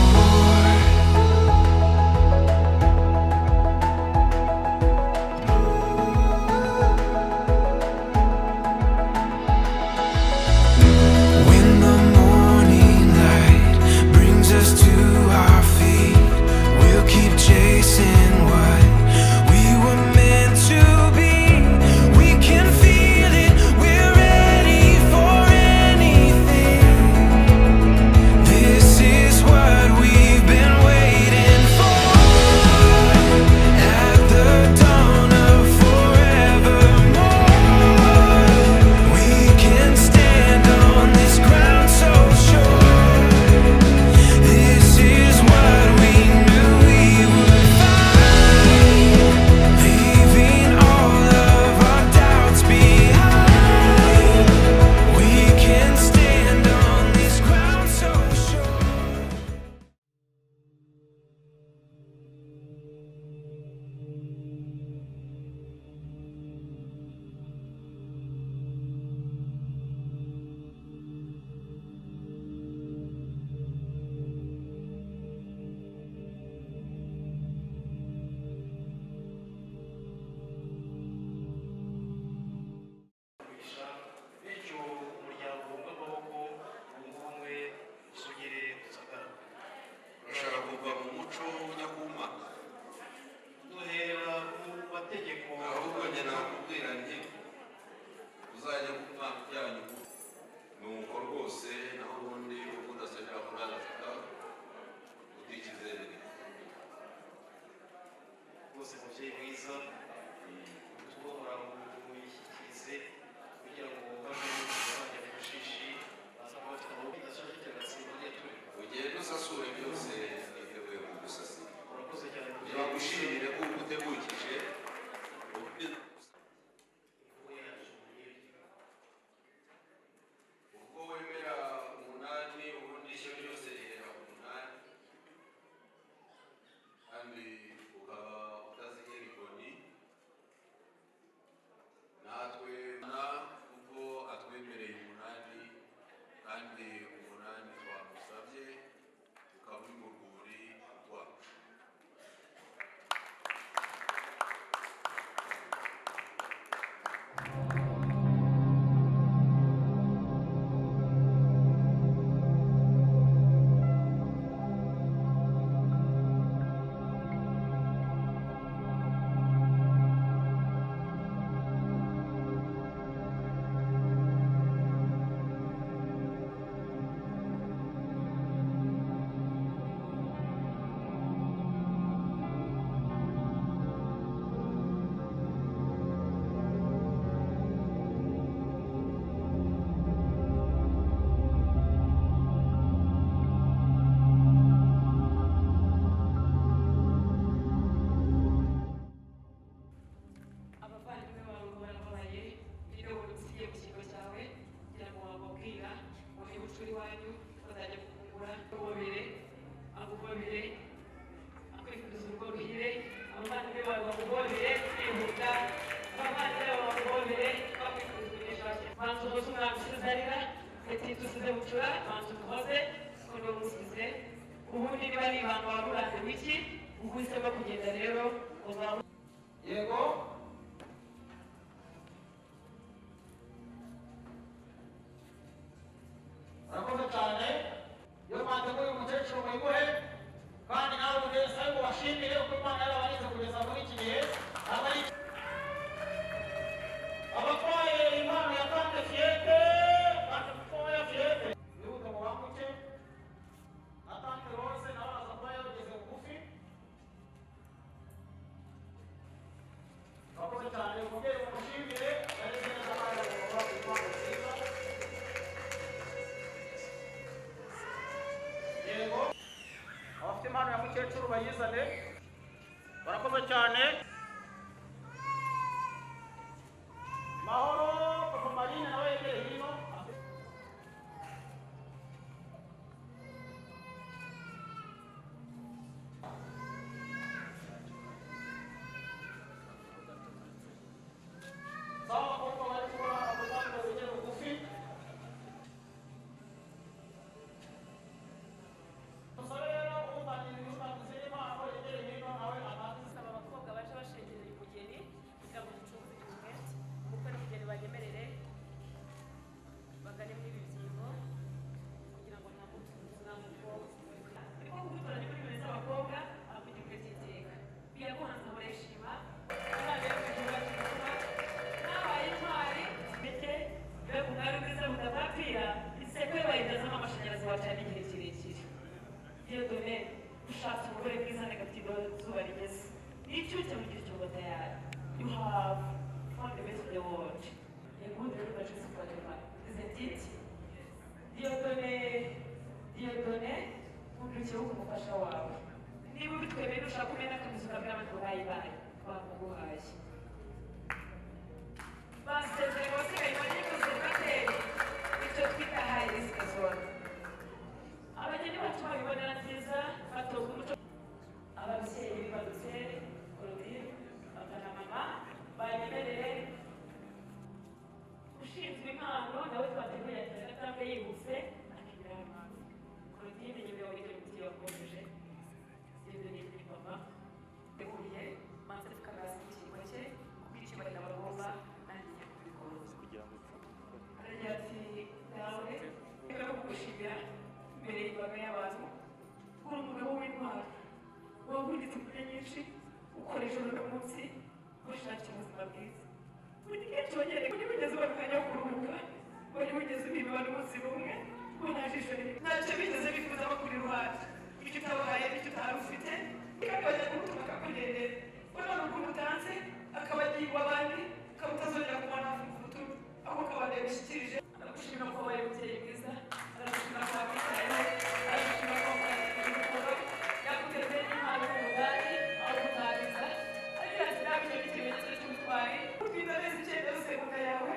Speaker 5: Ubundi niba ari ibanga waruranze wiki uhisemo kugenda rero uzamu.
Speaker 6: Yego. Murakoze cyane. Iyo mwateguye umukecuru muyimuhe, kandi nawe mugeze ngo bashimire uko Imana yarabarinze kugeza muri iki gihe. Abatwaye impano ya tante Fiete, tante Mutoya Fiete, yihuta mu banguke, na tante Rose nawe araza kuba yageze bugufi. Murakoze cyane, mubyeyi mumushimire, yareze neza kandi agomba kuba impano nziza. Yego, abafite impano ya mukecuru bayizane. Barakoze cyane. Mahoro Papa Marine nawe yegere hino. Sawa, abakobwa bari kubona abaganga begere bugufi. Umusore rero utangira izindi mpano yegere hino nawe atanze.
Speaker 5: Aba bakobwa baje bashengereye umugeni kugira ngo ducunguze umwete, umukwe n'umugeni banyemerere bagane muri ibi byibo kugira ngo nta muntu nta mukobwa ariko kugutora ni kuri beza abakobwa avuga ibyo byiteka biraguhanze mureshima abana nabaye intwari ndetse mbega umwari mwiza mudapapira inseko ye bayidazamo amashanyarazi wacana igihe kirekire. Dieudonné ushatse umugore mwiza negativo izuba rigeze n'icyucye mugira icyumba tayari. You have found the best of the world. A good river just forever. Isn't it? Dieudonné, Dieudonné, ubyukeho ku mufasha wawe. Niba ubitwemeye nushaka umena akamuzu kabwira abantu bayi bayi, bamuguhaye. Basezeye abasigaye bagiye konservateri, icyo twita high risk zone. Abageni bacu babibonera nziza, batozwa umuco. Ababyeyi bibarutse, Claudine, papa na mama, banyemerere. Ushinzwe impano nawe twateguye atera agatambwe yihuse akigira hano. Claudine nyuma ya buri mubyeyi wakomeje. Dieudonné ni papa. Teguye, manze tukagaza ikigo cye, kuko icyubahiro abagomba nanjye ngiye kubikora. Aragira ati dawe reka no kugushimira imbere y'imbaga y'abantu, uri umugabo w'intwari, wavunitse imvune nyinshi, ukora ijoro n'umunsi, wishakira ubuzima bwiza. Buri kenshi wagereye ntibigeze ubona umwanya wo kuruhuka, wari wigeze ubibana umunsi n'umwe, ngo nta jisho rimwe, ntacyo bigeze bifuza bakuri iruhande, icyo utabahaye nicyo utari ufite, kandi bajya kugutuma akakugendera, urabona ukuntu utanze, akaba agiye iw'abandi, ukaba utazongera kubona hafi ku rutugu, ahubwo ukabana yagushyikirije. Aragushimira ko wabaye umubyeyi mwiza, aragushimira ko wakwitayeho, aragushimira ko wamugaragaje urukundo, yagutereye n'impano y'umudari, aho gutariza, agira ati nawe icyo ni ikimenyetso cy'ubutwari, utwita neza icyemezo semuka yawe,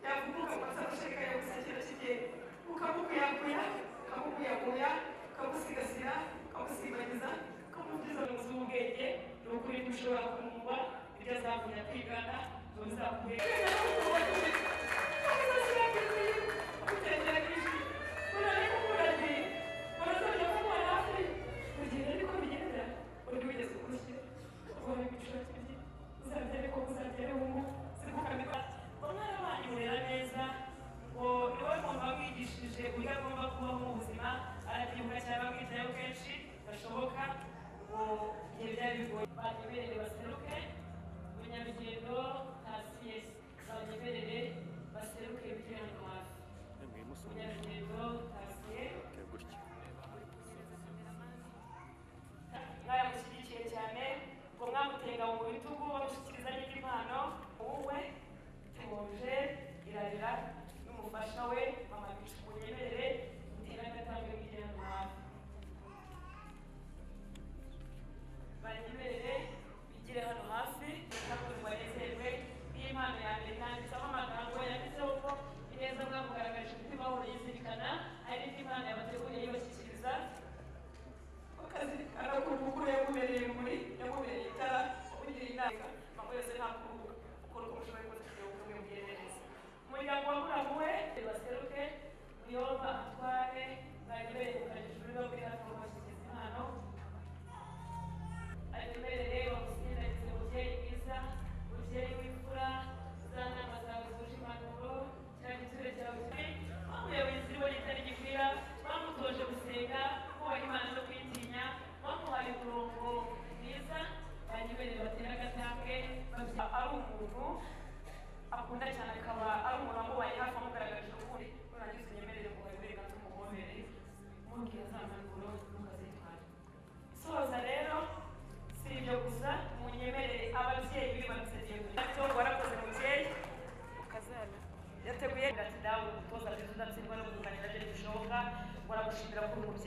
Speaker 5: yavuguka amasaka yagusekera kigenda, ukamukuyakuya, ukamukuyakuya, ukamusigasira, ukamusibagiza, ukamubwiza umuzi w'ubwenge, ni ukuri ntushobora kumva ibyo azavunya kwigana, ngo bizakuhe. Uburyo agomba kubaho mu buzima, arabyibuka cyane bamwitayeho kenshi gashoboka, ngo igihe byari bigoye banyemerere baseruke. Munyarugendo Tasiye, banyemerere baseruke bigire hano hafi. Munyarugendo Tasiye mwaramushyigikiye cyane, ngo mwamutenga mu bitugu bamushyikiriza n'indi mpano. Wowe Tuje irarira n'umufasha we mama Bicu, munyemerere mutere agatambwe mwigire hano hafi. Banyemerere bigire hano hafi kandi ngo banezerwe n'impano ya mbere yanditseho amagambo yanditseho ko ineza mwamugaragaje umutima wabo yizirikana, hari indi mpano yabateguriye yibashyikiriza. Ukazirikana ko umukuru yamubereye urumuri, yamubereye itara, umugira inama.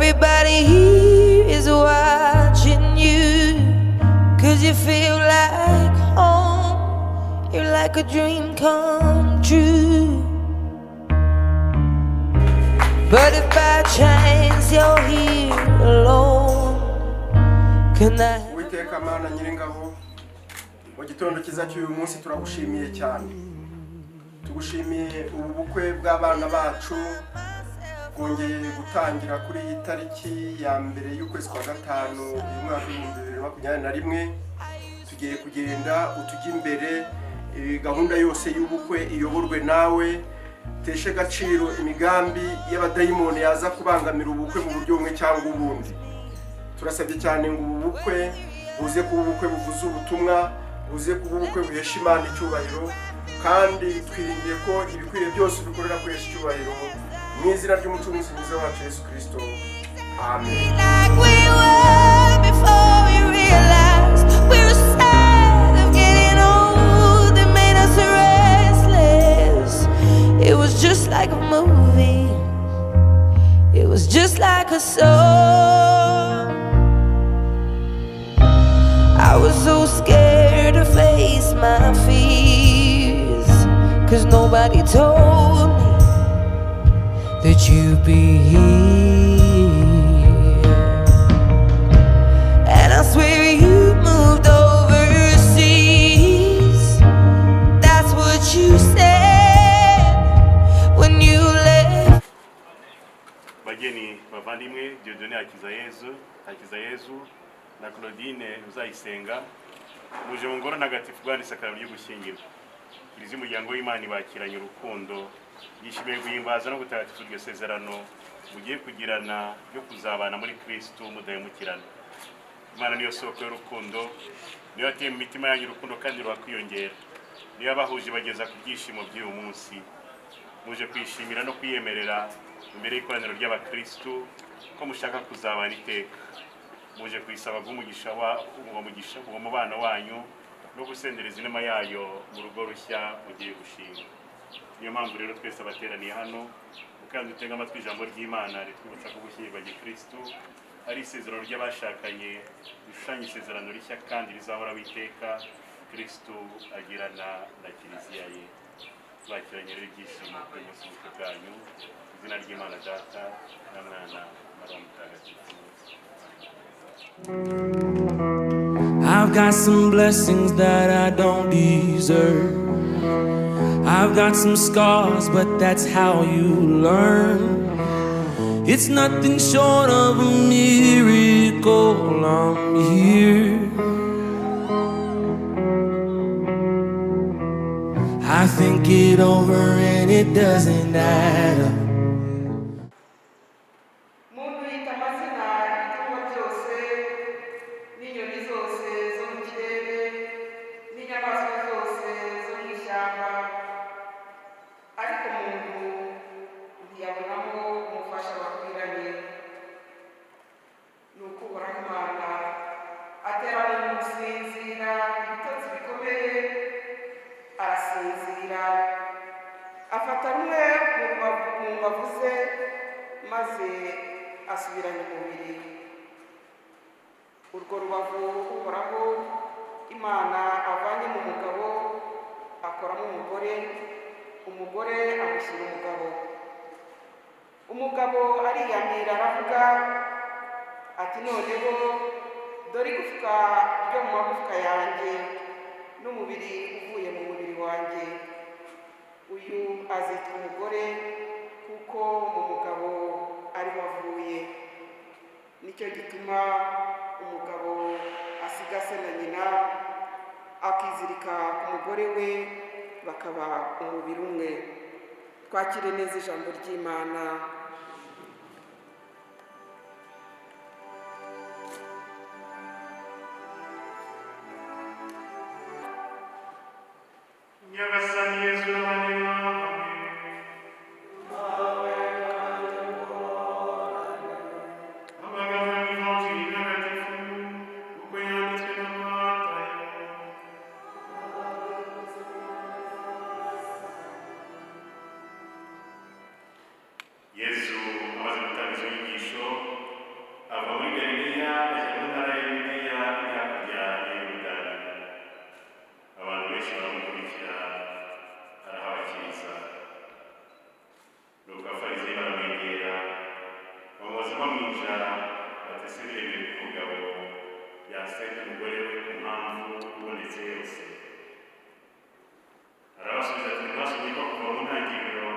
Speaker 7: Everybody here is watching you, 'cause you feel like home. You're like a dream come true. But if by chance you're here alone, can I?
Speaker 8: Uwiteka Mana Nyiringabo, mu gitondo cyiza cy'uyu munsi turagushimiye cyane. Tugushimiye ubu bukwe bw'abana bacu bwongeye gutangira kuri iyi tariki ya 1 y'ukwezi kwa 5 uyu mwaka 2021. Tugiye kugenda utujya imbere, gahunda yose y'ubukwe iyoborwe nawe. Teshe gaciro imigambi y'abadayimoni yaza kubangamira ubukwe mu buryo bumwe cyangwa ubundi. Turasabye cyane ngo ubu bukwe buze kuba ubukwe buvuze ubutumwa, buze kuba ubukwe buhesha Imana icyubahiro, kandi twiringiye ko ibikwiriye byose bikorera guhesha icyubahiro mu izina ry'Umucunguzi mwiza wacu Yesu Kristo. Amen.
Speaker 7: Like we were before we realized we were sad of getting old. It made us restless. It was just like a movie. It was just like a song. I was so scared to face my fears, 'cause nobody told me that you'd be here. And I swear you moved overseas. That's what you said when you left.
Speaker 9: Bageni bavandimwe Dieudonné Hakizayezu na Claudine Uzayisenga, muje mu ngoro ntagatifu guhana isakaramentu ryo gushyingirwa. Kiliziya umuryango w'Imana ibakiranye urukundo, yishimiye guhimbaza no gutagatifuza iryo sezerano mugiye kugirana ryo kuzabana muri Kristo mudahemukirana. Imana niyo soko y'urukundo, niyo yateye mu mitima yanyu urukundo kandi rurakwiyongera, niyo yabahuje bageza ku byishimo by'uyu munsi. Muje kwishimira no kwiyemerera imbere y'ikoraniro ry'abakristu ko mushaka kuzabana iteka. Muje kuyisaba guha umugisha wa uwo mugisha uwo mubano wanyu no gusendereza inema yayo mu rugo rushya mugiye gushinga. Niyo mpamvu rero twese abateraniye hano kandi dutega amatwi ijambo ry'Imana ritwibutsa ko gushyingirwa gikristu ari isezerano ry'abashakanye, rishushanya isezerano rishya kandi rizahoraho iteka Kristu agirana na Kiliziya ye. Bakiranye rero ibyishimo kuri uyu munsi w'ubukwe bwanyu, mu izina ry'Imana Data na Mwana na Roho Mutagatifu.
Speaker 10: I've got some blessings that I don't deserve. I've got some scars, but that's how you learn. It's nothing short of a miracle I'm here. I think it over and it doesn't add up.
Speaker 11: Muntu yita amazina ibitungwa byose n'inyoni zose zo mu kirere n'inyamaswa zose zo mu ishyamba, ariko muntu ntiyabonamo umufasha bakwiranye. Ni uko Uhoraho Imana atera muntu gusinzira ibitotsi bikomeye, arasinzira, afata rumwe mu mbavu ze maze asubiranya umubiri. Urwo rubavu Uhoraho Imana avanye mu mugabo akoramo umugore, umugore amushyira umugabo. Umugabo ariyamira aravuga ati noneho dore igufwa ryo mu magufwa yanjye n'umubiri uvuye mu mubiri wanjye, uyu azitwa umugore kuko mu mugabo ariho avuye. Nicyo gituma umugabo asiga se na nyina akizirika ku mugore we, bakaba umubiri umwe. Twakire neza ijambo ry'Imana.
Speaker 9: Nyagasani Yezu n'abane namwe. Amagambo y'Ivanjiri ntagatifu uko yanditswe na Matayo. Yezu Bamwica bati ese biremewe ko umugabo yasenda umugore we ku mpamvu ibonetse yose? Arabasubiza ati mwasomye ko kuva mu ntangiriro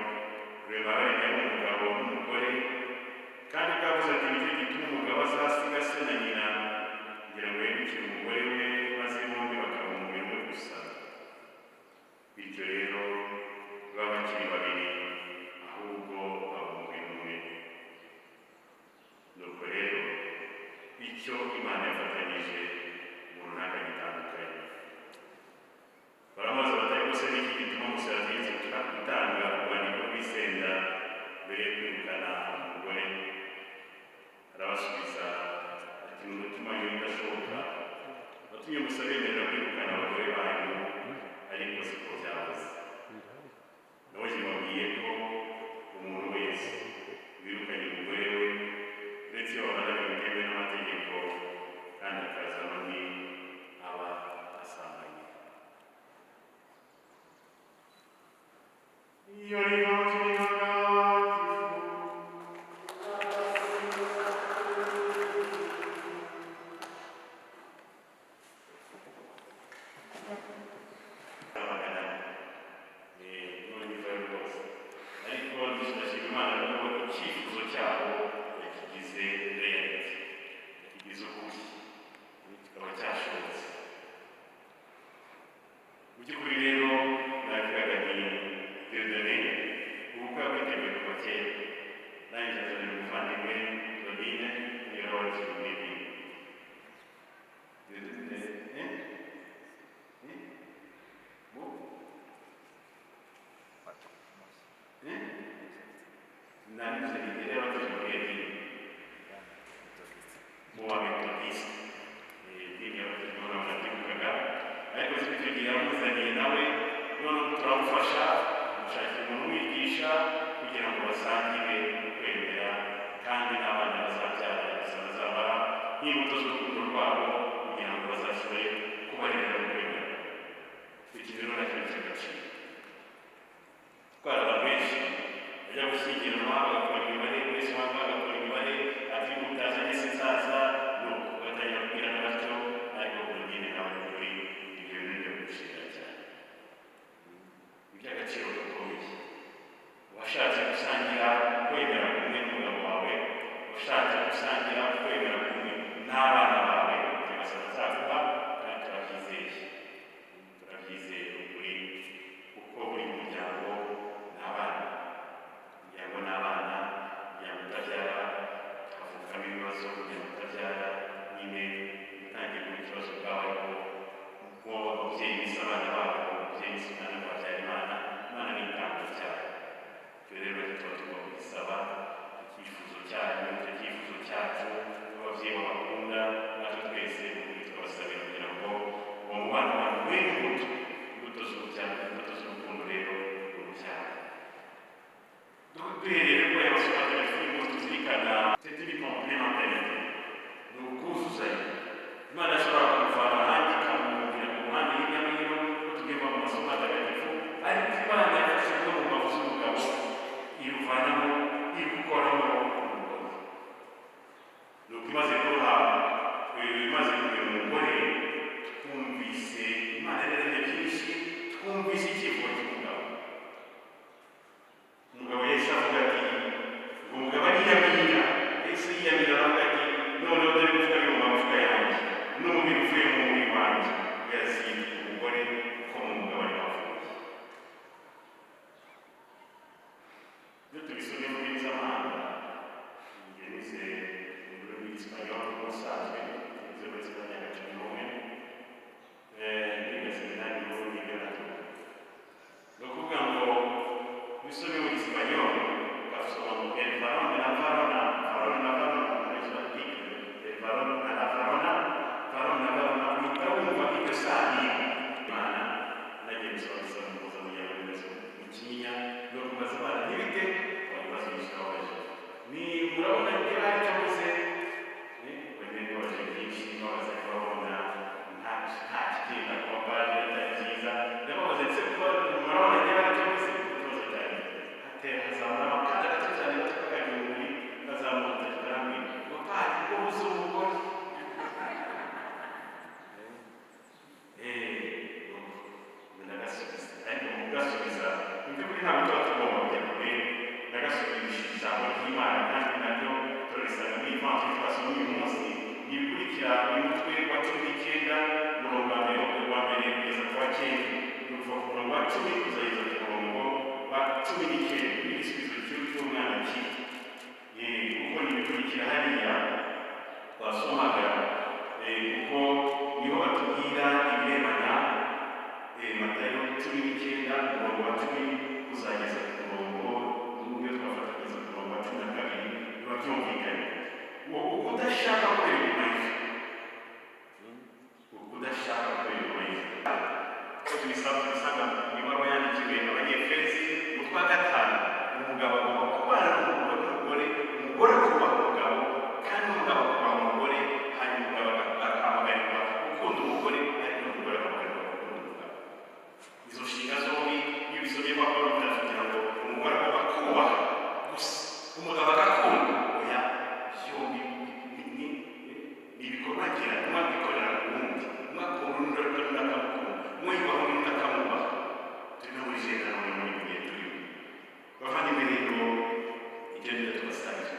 Speaker 9: Rurema yaremye ari umugabo n'umugore, kandi ko yavuze ati nicyo gituma umugabo azasiga se na nyina kugira ngo yimikire umugore we, maze bombi bakaba umubiri umwe gusa. Bityo rero baba bakiri babiri, ahubwo baba umubiri umwe. Nuko rero icyo Imana yafatanyije umuntu ntakagitandukanye. Baramubaza bati ariko se ni iki gituma Musa yategetse gutanga urwandiko rw'isenda mbere yo kwirukana umugore? Arabasubiza ati ni umutima w'ibidashoboka watumye Musa bemerera kwirukana abagore banyu, ariko siko byahoze. Nawe mbabwiye ko umuntu wese wirukanye umugore we, uretse iyo babanaga bitemewe n'amategeko, kandi akazana undi, aba asambanye. Iyo ni Injili ntagatifu. None rwose ariko ndashima Imana kuko icyifuzo cyabo yakigize reality, yakigize ukuri, kikaba cyashobotse. Mu by'ukuri rero navugaga nti Dieudonné ubukwe bwiteguye kuva kera, nanjye nzanira umuvandimwe Claudine niyo wabatijwe muri ibi. Dieudonné mu nanyuze imbere y'abatijwe muri idini mu ba Methodiste, idini y'abatijwe ntabwo nabyibukaga, ariko si icyo gihe yamuzaniye nawe, noneho turamufasha gushakira umuntu umwigisha kugira ngo basangire kwemera, kandi n'abana bazabyara gusa bazabaha nk'imbuto z'urukundo rwabo kugira ngo bazashobore kubarerera mu kwemera. Iki rero nacyo ni icy'agaciro. Twari abantu benshi bajya gushyingiranwa bagakora imibare, wese wanga agakora imibare ati mutazanye sinzaza, nuko batangira kubwirana batyo. Ariko Claudine nawe kuri ibyo bintu byo gushimira cyane, iby'agaciro gakomeye. Washatse gusangira kwemera kumwe n'umugabo wawe, washatse gusangira kwemera kumwe n'abana bawe, nyagasani azaguha, kandi turabyizeye, turabyizeye ukuri, kuko buri muryango ni abana, umuryango ni abana. Umuryango utabyara havukamo ibibazo, umuryango utabyara nyine utangiye kuba ikibazo ubwawe, ariko kuko ababyeyi bise abana babo, umubyeyi yise umwana ngo abyara Imana, Imana ni itanga cyane. Ibyo rero tuba tugomba kugisaba icyifuzo cyanyu, icyo cyifuzo cyacu, ababyeyi babakunda, natwe twese ukuri tukabasabira kugira ngo uwo mubano wanyu were imbuto, imbuto z'urubyaro, imbuto z'urukundo rero urubyaro. Duhereye kuri aya masomo atagatifu uyu munsi tuzirikana cette une complémentarité, ni ukuzuzanya. Imana ashobora kumuvana ahandi ikamwumvira ku ruhande hirya no hino, ko tugenda mu masomo atagatifu, ariko Imana yafashe rumwe mu mbavu z'umugabo iruvanamo irukoramo umugore. Nuko imaze kuruha, imaze kumenya umugore, twumvise Imana yaremye byinshi, twumvise icyifuzo cy'umugabo. Umugabo yahise avuga ati ngo umugabo ariyamira, yahise yiyamira aravuga ati noneho dore igufwa riri mu magufwa yanjye n'umubiri uvuye mu mubiri wanjye, yazitwa umugore kuko mu mugabo ari wavuye. Iyo tubisomye mu ndimi z'amahanga, njye nize mu rurimi rw'igisipanyoli ubusanzwe, nize muri Esipanye myaka 11, niga seminari nkuru niga natwo. Ni ukuvuga ngo bisomye mu gisipanyoli ugasoma ngo el varón de la varona, varón la varona, muri article el varón a la varona, varón la varona, uhita wumva iryo sano. Imana nagiye gusoma isoma mpuzamuryango remezo mu Kinyinya, no kubaza abana ntibite ibibazo byinshi babaje ni murabona niba hari icyo mvuze, bamwe babaje byinshi, babaza babona nta kigenda kuba baje atari byiza. Ndababaza ndetse kuba murabona niba hari icyo mvuze, ikibazo cyane hatera hazamura akana gato cyane gato k'akagihumbi kazamuka karambwira. Twasomye uyu munsi ni ibikurikira uyu mutwe wa 19, umurongo wa mbere kugeza ku wa 9. Ni ukuva ku murongo wa 10 kuzageza ku murongo wa 19, n'igisubizo cy'umwana kiri. Kuko ni ibikurikira hariya twasomaga, kuko niho batubwira ibirebana. Matayo 19, umurongo wa 10 kuzageza ku murongo, n'ubwo twafata kugeza ku murongo wa 12, biba byumvikanye. Uwo ukudashaka kubera inyuma, ukudashaka kubera inyuma, ko tubisanga mu ibaruwa yandikiwe Abanyefezi, umutwe wa 5. Umugabo agomba kubana n'umugore, umugore akubaha umugabo, kandi umugabo akubaha umugore. Hanyuma umugabo agahamagarwa gukunda umugore, ariko n'umugore agahamagarwa gukunda umugabo. Izo nshinga zombi iyo ubisomye kwa Pawulo kugira ngo umugore agomba kubaha gusa, umugabo agakunda, oya, byombi ni ibikorwa ngira umwe abikorera ku wundi. Umwe akunda undi, undi akamukunda, umwe yubaha undi akamwubaha. Turi no muri jenda muri gihe turimo, bavandimwe. Rero ibyo nibyo tubasabye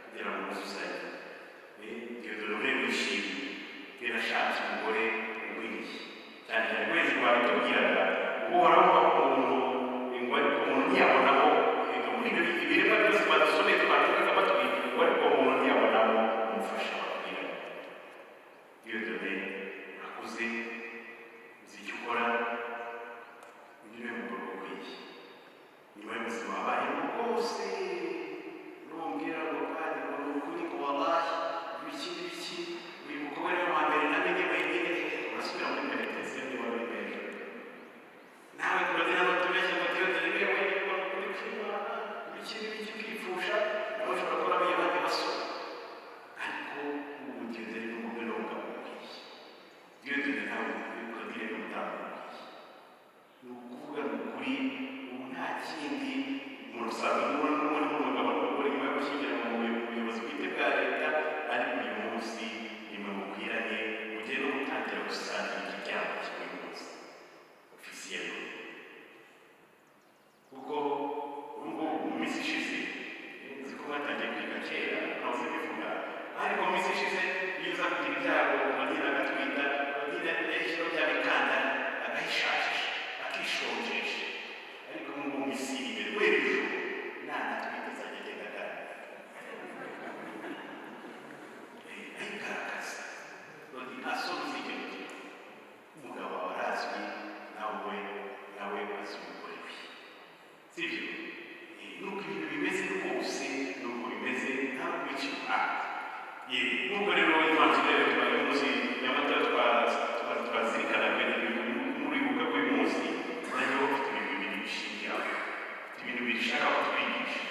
Speaker 9: kugira ngo muzuzanye. Iyo dore wishimye, yarashatse umugore ugwiriye cyane cyane ko hejuru babitubwiraga Uhoraho umuntu ngo ariko umuntu ntiyabonamo muri ibyo ibiremwa byose badusomeye, twategaga amatwi, ngo ariko umuntu ntiyabonamo umufasha bakwiranye. Iyo dore urakuze, uzi icyo ukora, uyu niwe mugore ukwiye nyuma y'ubuzima wabayemo bwose. Numbwira ngo kandi ngo ni ukuri, ngo wallahi, ibiki n'ibiki, uyu mukobwa niwe wa mbere namenye wenyine. Urasubira muri penetensiyo niba wari mbere nawe kubagira ngo tubeshye ngo Dieu dore niwe wenyine, ngo ni ukuri kw'Imana, ibiki n'ibiki, ukipfusha. Nawe ushobora kuba uramenye abandi basore, ariko ubu Dieu dore ni umugore n'umugabo ukwiye. Dieu dore nawe ukagire n'umudamu ukwiye. Ni ukuvuga ni ukuri, ubu nta kindi umuntu usanga n'ubundi n'umugabo n'umugore nyuma yo gushyingiranwa mu buyobozi bwite bwa leta. Ariko uyu munsi nimwe mukwiranye, mugiye no gutangira gusangira ikiryamo cy'uyu munsi officiellement, kuko ubu ngubu mu minsi ishize, nzi ko mwatangiye kwiga kera, ntahoze bivuga, ariko mu minsi ishize iyo uza kugira ibyago Claudine agatwita, Claudine yashyiraho bya bikandara akayishakisha, akishonjesha. Ariko ubu ngubu mu minsi iri imbere, guhera ejo, nanatwite azajya agenda agaragara, ayigaragaza. Claudine, nta soni uzigera ugira. Umugabo wawe arazwi, nawe azi umugore we, sibyo? Nuko ibintu bimeze rwose, nuko bimeze, nta kubica iruhande. Nubwo rero ivanjiri rero twaye umunsi nyamata twazirikanaga muri uyu bw'uyu munsi, nayo ifite ibintu bibiri bishingiraho, ifite ibintu bibiri ishaka kutwigisha.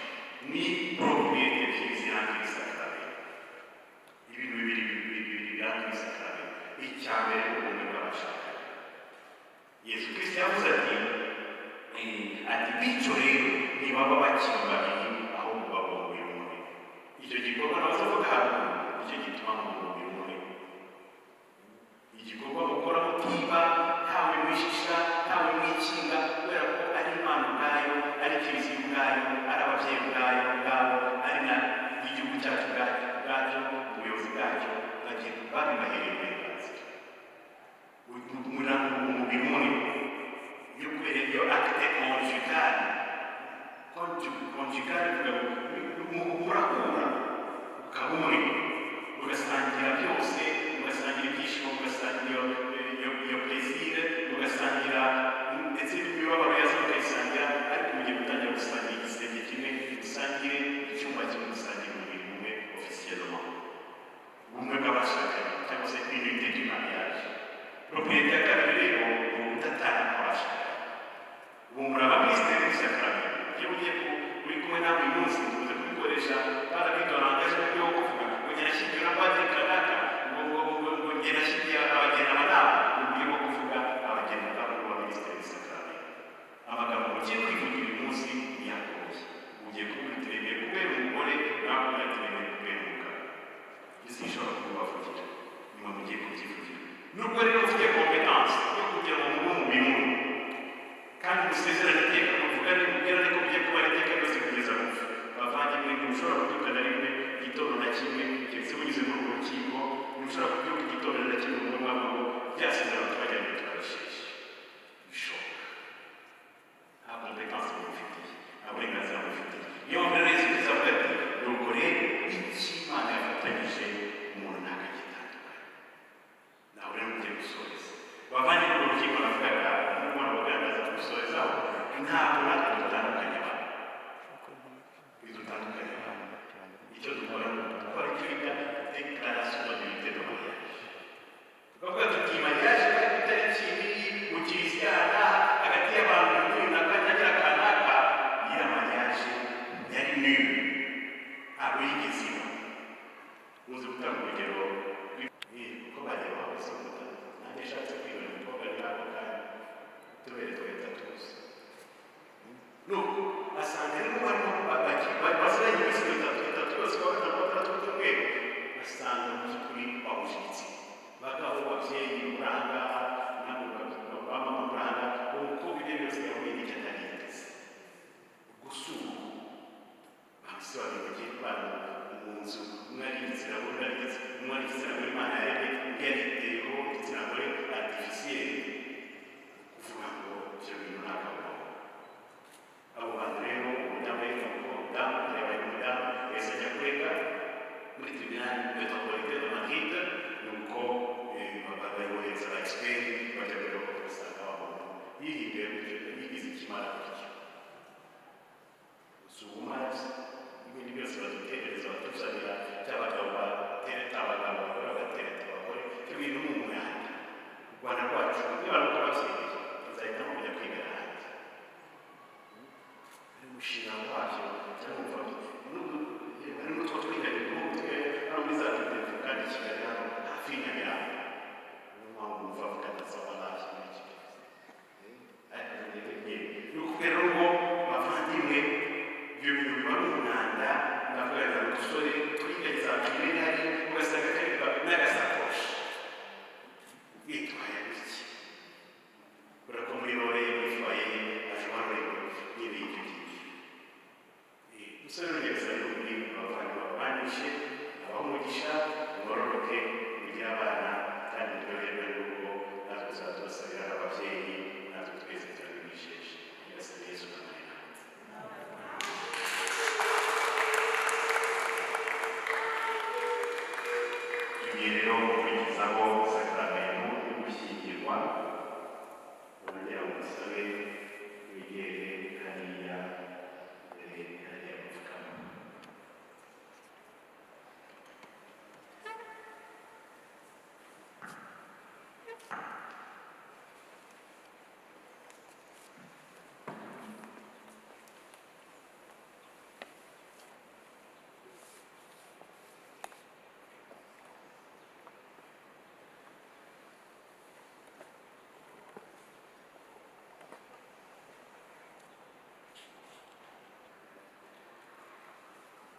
Speaker 9: Ni propriété ebyiri ziranga isakaramentu, ibintu bibiri biranga isakaramentu. Icya mbere ni ubumwe bw'abashakanye. Yesu Kristo yavuze ati bityo rero ntibaba bakiri babiri, ahubwo baba umubiri umwe. Icyo gikorwa nahoze mvuga haruguru nicyo gituma muba umubiri umwe. Igikorwa mukora mutiba, ntawe mwishisha, ntawe mwikinga, kubera ko ari Imana ubwayo, ari Kiliziya ubwayo, ari ababyeyi ubwayo ubwabo, ari na igihugu cyacu ubwacyo, ubuyobozi bwacyo bagiye babibahereye uburenganzira. Umubiri umwe yo kubera iyo acte conjugal. Conjugal bivuga ngo murahura ukaba umwe, mugasangira byose, mugasangira ibyishimo, mugasangira iyo plaisir, mugasangira ndetse n'imibabaro yazo mukayisangira. Ariko mugiye gutangira gusangira igisenge kimwe, musangire icyumba kimwe, musangire umubiri umwe officiellement. Ubumwe bw'abashakanye cyangwa se unité du mariage. Propriété ya kabiri rero ni ubudatana kw'abashakanye. Ubu muri abaminisitiri b'isakramento. Iyo ugiye uri kumwe nawe uyu munsi, tumaze kubikoresha barabiduha langage mu buryo bwo kuvuga ngo njye nashyingiwe na padiri kanaka, ngo njye nashyingiye abageni aba n'aba. Ni uburyo bwo kuvuga abageni ubwabo b'abaminisitiri b'isakramento. Amagambo mugiye kwivugira uyu munsi niyagoye. Ugiye kuvuga uti nemeye kubera umugore, nawe uvuga ati nemeye kubera umugabo. Isi ishobora kubibavugira, nyuma mugiye kubyivugira. Nubwo rero mufite compétence yo kugira ngo mube umubiri umwe kandi musezerane iteka, muvuga mubwira ariko mugiye kubara iteka ryose kugeza gupfa. Bavandimwe, ntimushobora kubyuka na rimwe igitondo na kimwe keretse munyuze muri ubwo. umugisha, mwororoke, mugire abana kandi muryoherwe n'urugo. Natwe tuzaba tubasabira ababyeyi, natwe twese turabibijeje. Nyagasani Yesu namwe. Tugiye rero gukurikizaho sakramento yo gushyingirwa. Urongera musabe wegere hariya imbere, hariya gupfukama.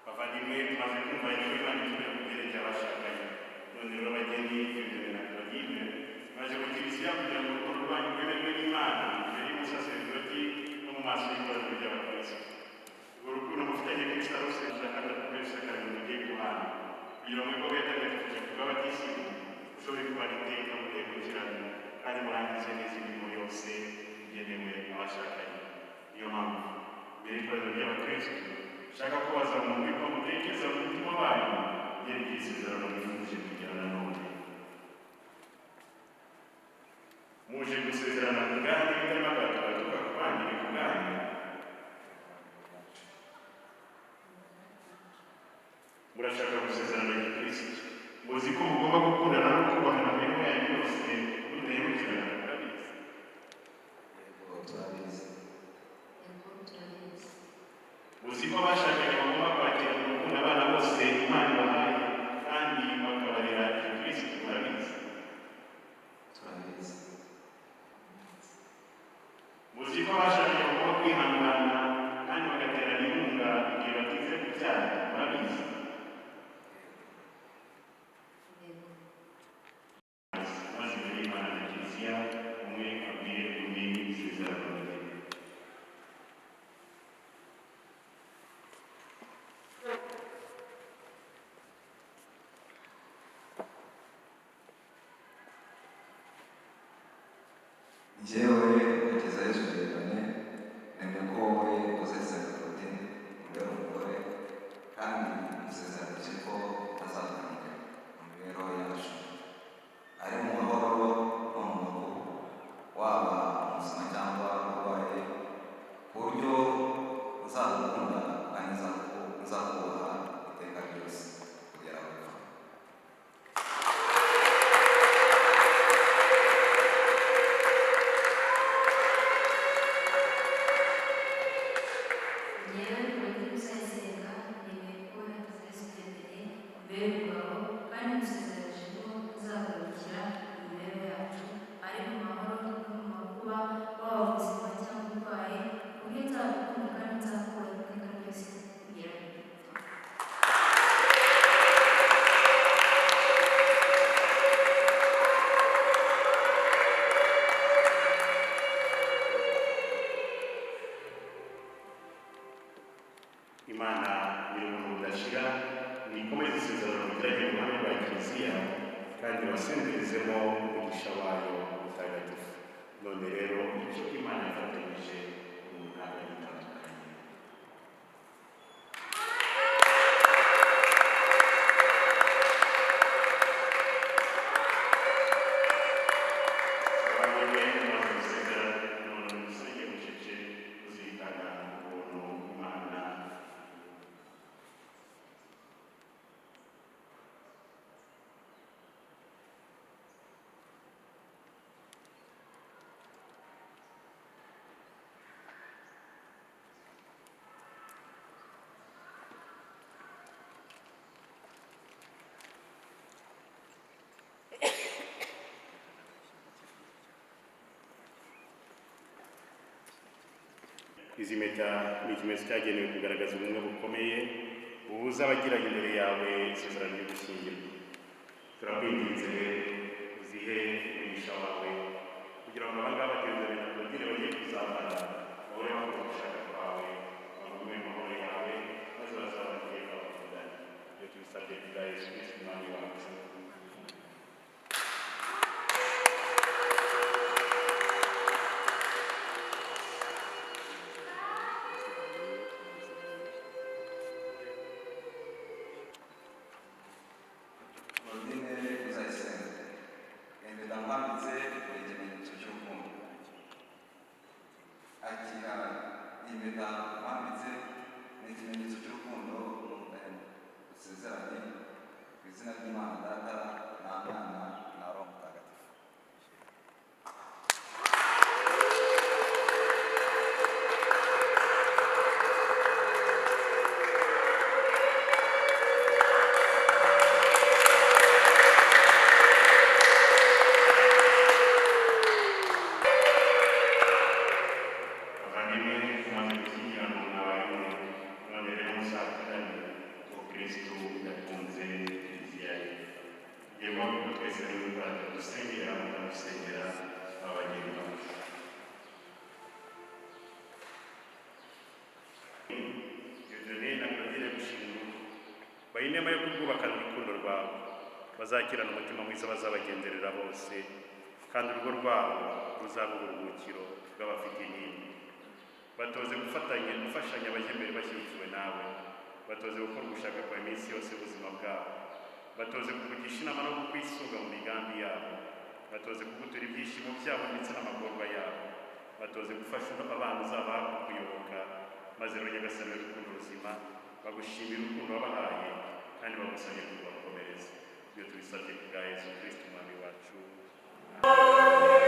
Speaker 9: Bavandimwe, tumaze kumva icyo Imana itubwira ku byerekeye abashakanye. None rero abageni Dieudonné na Claudine baje mu kiliziya kugira ngo urukundo rwanyu rwemerwe n'Imana imbere y'umusaserdoti no mu maso y'ikoraniro ry'abakristo. Urwo rukundo mufitanye Kristo arusezera kandi akoresha isakaramentu mugiye guhana, kugira ngo imbaga yatagatifuje ku bw'abatisimu ushobore kubana iteka mudahemukirana kandi murangize neza imirimo yose igenewe abashakanye. Niyo mpamvu mbere y'ikoraniro ry'abakristo nshaka kubaza mu ko mutekereza mu mutima wanyu byerekeye isezerano mwifuje kugirana none. Muje gusezerana ku bwanyu bitarimo agahato gaturuka ku bandi, ni ku bwanyu. Murashaka gusezerana gikristo, muzi ko mugomba gukundana no kubahana mu mirimo yanyu yose mudahemukirana, murabizi?
Speaker 1: Yego, turabizi.
Speaker 9: Muzi ko abashakanye bagomba kwakira mu rukundo abana bose Imana ibahaye kandi bakabarera gikristo, murabizi?
Speaker 1: Turabizi.
Speaker 9: Muzi ko abashakanye bagomba kwihangana kandi bagaterana inkunga igihe batinze kubyara, murabizi? Maze imbere y'Imana na Kiliziya, umwe abwire undi isezerano rye.
Speaker 1: Njyewe Hakizayezu Dieudonné nemeye ko wowe Uzayisenga Claudine umbera umugore, kandi musezeranije ko ntazatandukana mu mibereho yacu, ari mu mahoro no mu makuba, waba muzima cyangwa urwaye, ku buryo nzagukunda kandi nzakubaha iteka ryose kugera gupfa.
Speaker 12: Njyewe Claudine Uzayisenga nemeye ko Hakizayezu Dieudonné umbera umugabo, kandi musezeranije ko nzagarukira mu mibereho yacu, ari mu mahoro no mu makuba, waba muzima cyangwa urwaye, ku buryo nzagukunda kandi nzakubaha iteka ryose kugera gupfa.
Speaker 9: Imana nyir'ubuntu budashira nikomeze isezerano mugiranye mu ruhame rwa Kiliziya kandi basenderezemo umugisha wayo mutagatifu. None rero icyo Imana yafatanyije umuntu ntabwo agitandukanye. Abavandimwe, mumaze gusezerana, none musenge bucece muzirikana ukuntu Imana. Izi mpeta ni ikimenyetso cyagenewe kugaragaza ubumwe bukomeye buhuza abagiranye imbere yawe isezerano ryo gushyingirwa. Turakwinginze rero uzihe umugisha wawe kugira ngo abangaba Dieudonné na Claudine bagiye kuzambara bahore bakora ugushaka kwawe, bagume mu mahoro yawe, maze bazabone iteka bakundana. Iyo tubisabye Tubisabye kubwa Yesu Kristo Umwami wacu.
Speaker 1: Claudine Uzayisenga, impeta nkwambitse ni ikimenyetso cy'urukundo. Akira iyi mpeta nkwambitse ni ikimenyetso cy'urukundo n'ubudahemuka dusezeranye ku izina ry'Imana Data na Mwana na Roho Mutagatifu.
Speaker 9: Bavandimwe, tumaze gushyingiranwa mwabaye umwe, none rero muzakundane kuko Kristo yakunze Kiliziya ye. Tugiye guhaguruka twese hamwe mu dusengera mukanadusengera abageni bacu. Dieudonné na Claudine gushinga urugo, baha inema yo kurwubakana urukundo rwawe, bazakirana umutima mwiza bazabagenderera bose, kandi urugo rwabo ruzaba uburuhukiro bw'abafite intimba. Batoze gufatanya gufashanya bajya imbere bashyigikiwe nawe, batoze gukora ugushaka kwa iminsi yose y'ubuzima bwabo, batoze kukugisha inama no kukwisunga mu migambi yabo, batoze kugutura ibyishimo byabo ndetse n'amagorwa yabo, batoze gufasha abana uzabaha kukuyoboka, maze rero Nyagasani w'urukundo ruzima bagushimira urukundo wabahaye kandi bagusabye kubakomereza. Ibyo tubisabye ku bwa Yesu Kristo Umwami wacu.
Speaker 1: Amen.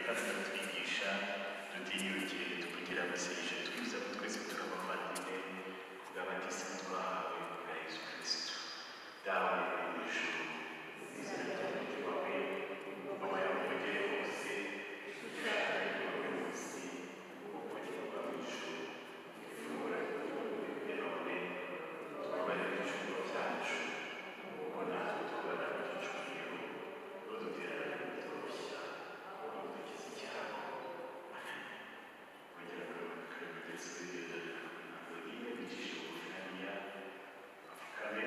Speaker 9: Kandi aratwigisha dutinyuke tukugira amasengesho twibuza ko twese turi abavandimwe kubw'abatisimu twahawe bwa Yesu Kristo. Dawe uri mu ijuru, izina ryawe ryubahwe, ingoma yawe yogere hose, icyo ushaka gikorwe mu isi nk'uko gikorwa mu ijuru. Ifunguro riduhe none, tubabarire ibicumuro byacu nk'uko natwe tubabarira abaducumuyeho, ntudutererane mu bitwoshya, ahubwo udukize icyago. Amen. Kongera kugaruka Claudine bicishe bugufi hariya bapfukame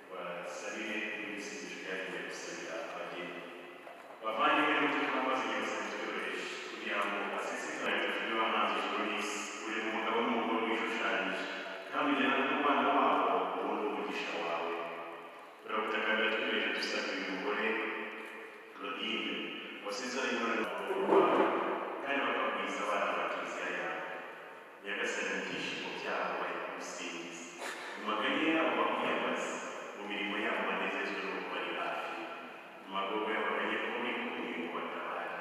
Speaker 9: basabire n'ibisengesho byagenewe gusabira abageni. Bavandimwe, n'umutima maze Nyagasani twiyoroheje kugira ngo asesekare tujye wahanze ijuru n'isi, urema umugabo n'umugore wishushanyije kandi ugena n'umubano wabo ubona umugisha wawe. Turagutakambira twiyoroheje dusabira uyu mugore Claudine wasezeranye n'abagabo kandi bakagwiza abana ba kiliziya yawe. Nyagasani, mu byishimo byabo bari kugusingiza, mu maganya yabo bakwiyambaza, mu mirimo yabo banezezwe n'uko bari hafi, mu magorwa yabo bamenye ko uri kumwe ngo batabare,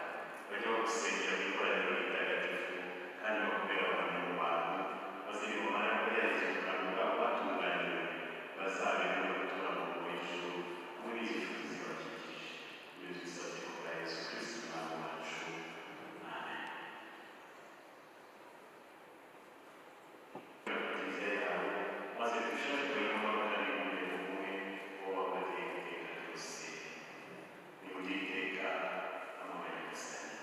Speaker 9: bajye bagusengera mu ikoraniro ritagatifu kandi bakubera abahamya mu bantu, maze nibamara kugerageza ubwandu bwabo batunganiwe, bazabemerwe gutura mu ngoma y'ijuru muri izo nshuti zibakikije. Ibyo tubisabye ku bwa Yesu Kristo Umwami wacu. Amen. Kiliziya yawe, maze turusheho kuyobora kandi bumwe bumwe wowe wabateye iteka ryose. Nimugire iteka amahoro ya Nyagasani.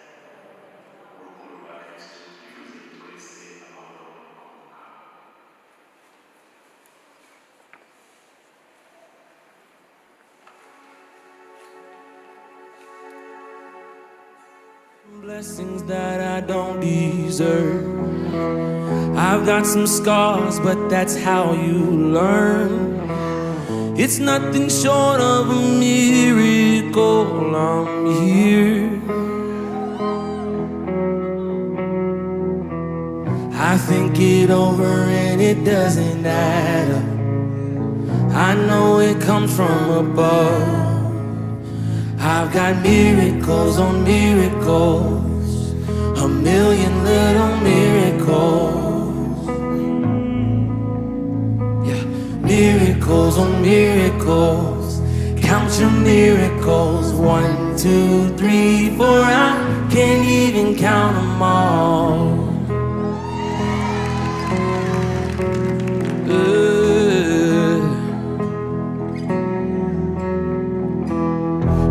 Speaker 9: Urukundo rwa Kristo twifuze twese amahoro akomokaho.
Speaker 10: Blessings that I don't deserve. I've got some scars, but that's how you learn. It's nothing short of a miracle. I'm here. I think it over and it doesn't add up. I know it comes from above. I've got miracles on miracles, a million little miracles. Yeah, miracles on miracles. Count your miracles. 1, 2, 3, 4. I can't even count them all.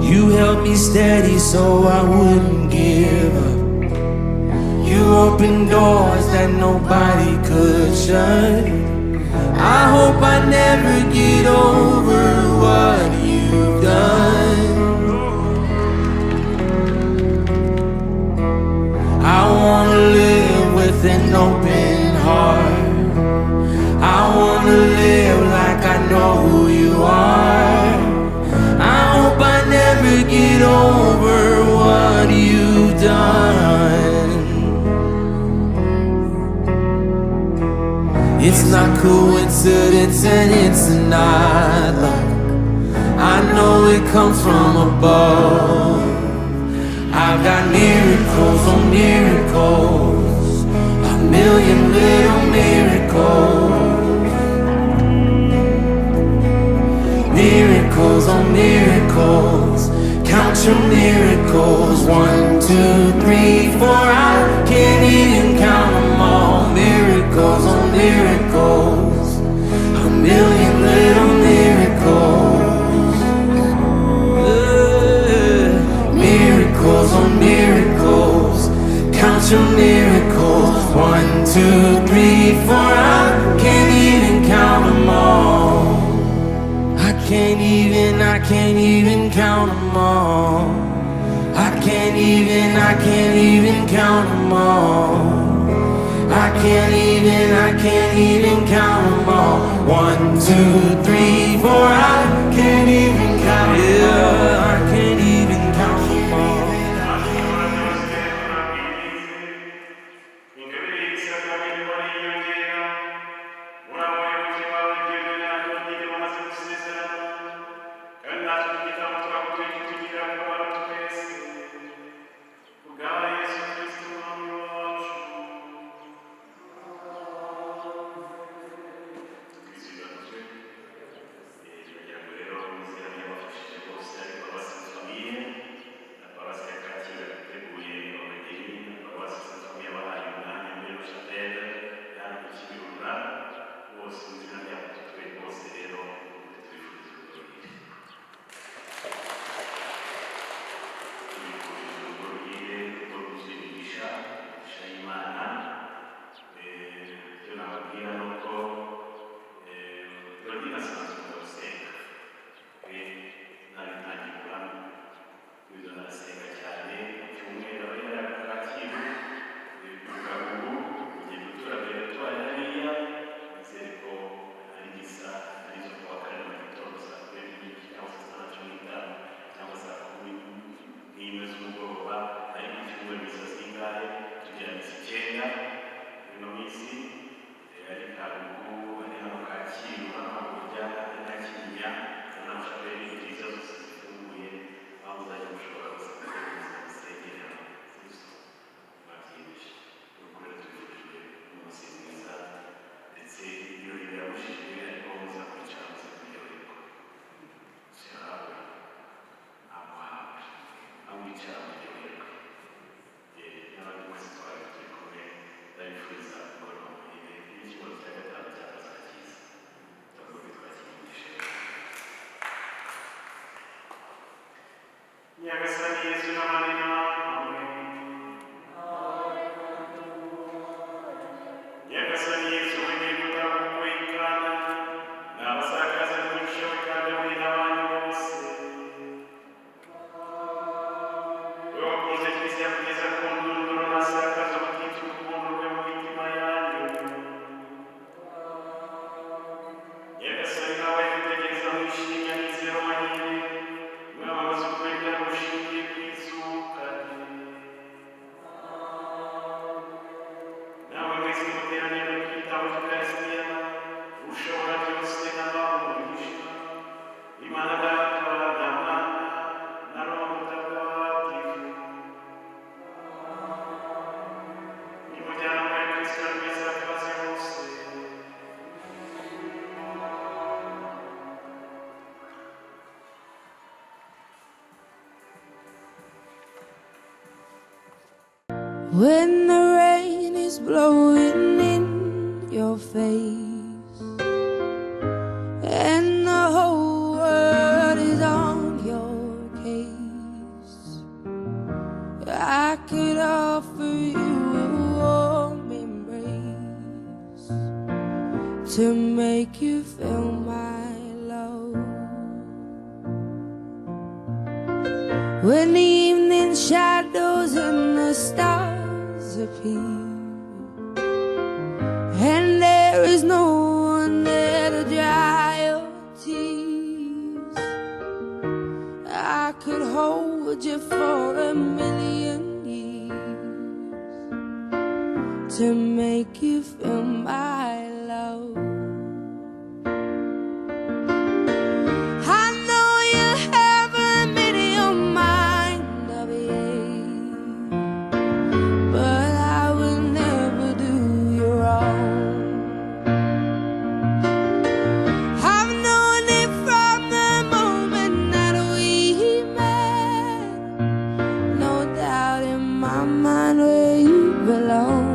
Speaker 10: You held me steady so I wouldn't give up. You opened doors that nobody could shut. I hope I never get over what you've done. I wanna live with an open heart. I wanna live like I know who you are. I hope I never get over what you've done. It's not coincidence and it's not luck. I know it comes from above. I've got miracles on miracles, a million little miracles. Miracles on miracles, count your miracles. 1, 2, 3, 4. I can't even count them all. Miracles on miracles, a million little miracles. Miracles on miracles, count your miracles. 1, 2, 3, 4. I can't even count them all. I can't even count them all. I can't even count them all. I can't even count them all. 1, 2, 3, 4. I can't even count. Yeah, I can't even count them all.
Speaker 9: Ingabire y'isakramento yiyongera muri abayoboke bawe Dieudonné na Claudine bamaze gusezerana, kandi natwe igitambo twagutuye kitugirira akamaro twese. Ku bwa Arasenga cyane ku cyumweru aba yari ku Kacyiru Kagugu ugiye gutura mbere tubaye hariya. Nizere ko ari gisa ari zo kuwa kane mu gitondo saa 10:30 cyangwa se saa 15 cyangwa saa 11 z'umugoroba. Ariko icyumweru misa zingahe? Tugira misa 9 ino minsi. Ari Kagugu, ari hano Kacyiru, hano hakurya, ari na Kinyinya na shapeli nziza zose zifunguye, aho muzajya mushobora gusa musengera Kristo mwabyiyemeje. Urukundo tubifurije umunsi mwiza, ndetse ibirori birabujijwe, ariko muza kwicara muze kuryoherwa. Serawe ntabwo hawe aho wicara muryoherwe. N'abandi bose twari turi kumwe, ndabifuriza umugoroba muhire n'ikibazo cya gatanu cya Pasika cyiza. Tugomba twakigishe. Nyagasani Yezu n'abane namwe. Nyagasani Yezu wemeye gutanga ubukwe i Kana, n'abasakaza n'umugisha we kandi abe n'abanyu bose. We wakunze Kiliziya kugeza ku ndunduro, n'asakaza ubutitsa urukundo rwe mu mitima yanyu. Nyagasani nawe yitegereza mwishimye amizero manini, mwamamaza ukwemera gushingiye ku izuka rye. Namwe mwese muteraniye mu gitabo cy'Ukarisitiya, ushobora byose n'abaha umugisha, Imana Data na Mwana na Roho Mutagatifu. Nimujyana muri Kristo mwiza akazi hose.
Speaker 7: When the rain is blowing in your face and the whole world is on your case, I could offer you a warm embrace to make you feel my love. When the evening shadows and the stars appear, and there is no one there to dry your tears, I could hold you for a million years to make you feel my love. I know you haven't made your mind up yet, but I will never do you wrong. I've known it from the moment that we met, no doubt in my mind where you belong.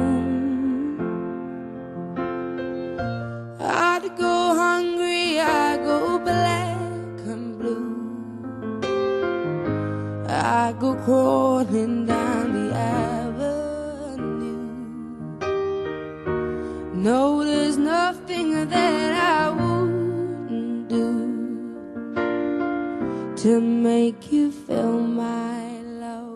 Speaker 7: I'd go hungry, I'd go black and blue, I go crawling down the avenue. No, there's nothing that I wouldn't do to make you feel my love.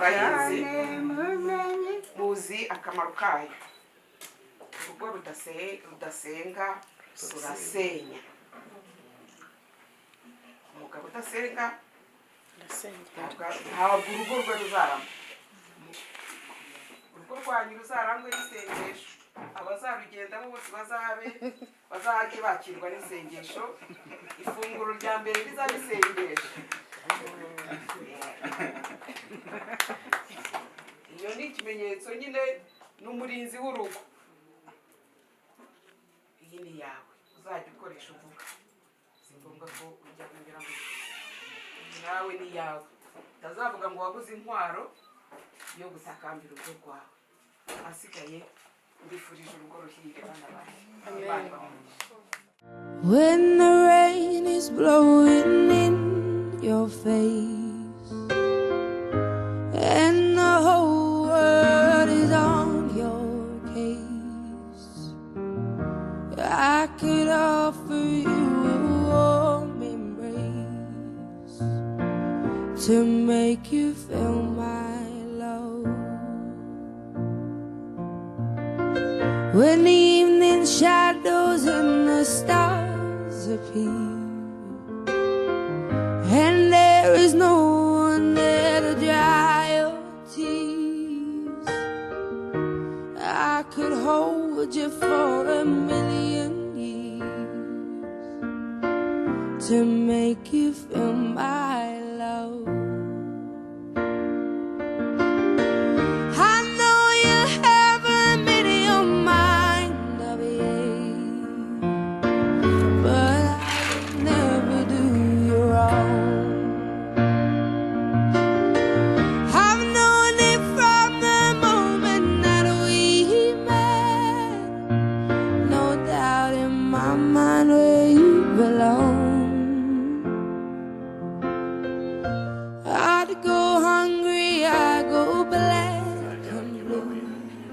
Speaker 11: Murayizi, muzi akamaro kayo. Urugo rudasenga rurasenya. Umugabo udasenga ntabwo urugo rwe ruzarama. Urugo rwanyu ruzarangwe n'isengesho, abazarugendamo bose bazabe bazajye bakirwa n'isengesho. Ifunguro rya mbere rizaba isengesho. Iyo ni ikimenyetso nyine, ni umurinzi w'urugo. Iyi ni iyawe, uzajya ukoresha uvuga, si ngombwa ko ujya kunyura mu nawe, ni iyawe. Utazavuga ngo wabuze intwaro yo gusakambira urugo rwawe. Ahasigaye mbifurije urugo ruhire, bana banjye. Imana ibahe umugisha.
Speaker 7: When the rain is blowing in your face and the whole world is on your case, I could offer you a warm embrace to make you feel my love. When the evening shadows and the stars appear, and there is no one there to dry your tears, I could hold you for a million years to make you feel my love. I know you haven't made your mind up yet, but I would never do you wrong. I've known it from the moment that we met. No doubt in my mind where you belong. I'd go hungry, I'd go black and blue.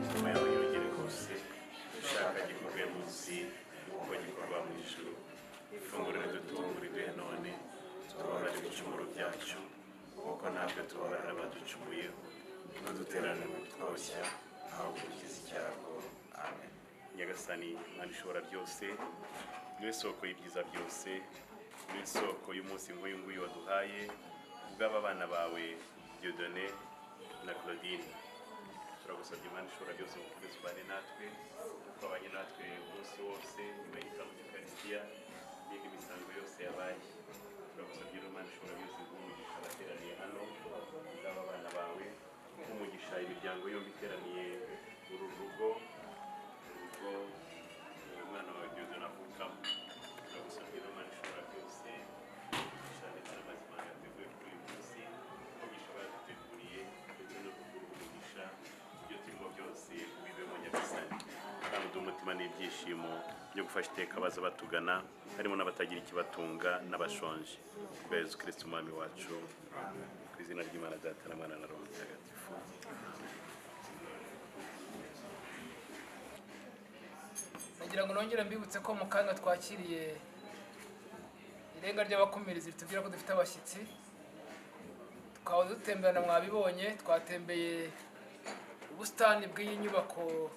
Speaker 9: Ingoma yawe yogere hose, ushaka gikorwe munsi uko gikorwa mu ijuru. Ifunguro ridutungura iduhe none, tubabarire ibicumuro byacu kuko natwe tubabarira abaducumuyeho, ntudutererane mu bitwoshya, ahubwo udukize icyago. Amen. Nyagasani Imana ishobora byose, niwe soko y'ibyiza byose, niwe soko y'umunsi nk'uyu nguyu waduhaye ubw'aba bana bawe Dieudonné na Claudine. Turagusabye Imana ishobora byose ngo ukomeze ubane natwe, twabanye natwe umunsi wose nyuma y'igitambo cy'Ukarisitiya n'indi misango yose yabaye. Turagusabye rero Imana ishobora byose guha umugisha abateraniye hano ubw'aba bana bawe, guha umugisha imiryango yombi iteraniye uru rugo, urugo umwana wawe Dieudonné avukamo. Turagusabye rero Imana ishobora byose, umugisha ndetse n'amazimano yateguwe kuri uyu munsi, umugisha baduteguriye ndetse no kuguha umugisha ibyo turimo byose ubibemo Nyagasani, kandi uduhe umutima n'ibyishimo byo gufasha iteka abaza batugana, harimo n'abatagira ikibatunga n'abashonje, kubera Yezu Kristu Umwami wacu. Ku izina ry'Imana Data na Mwana na Roho Mutagatifu.
Speaker 13: Nagira ngo nongere mbibutse ko mu kanya twakiriye irenga ry'abakumirizi ritubwira ko dufite abashyitsi. Twaba dutemberana, mwabibonye, twatembeye ubusitani bw'iyi nyubako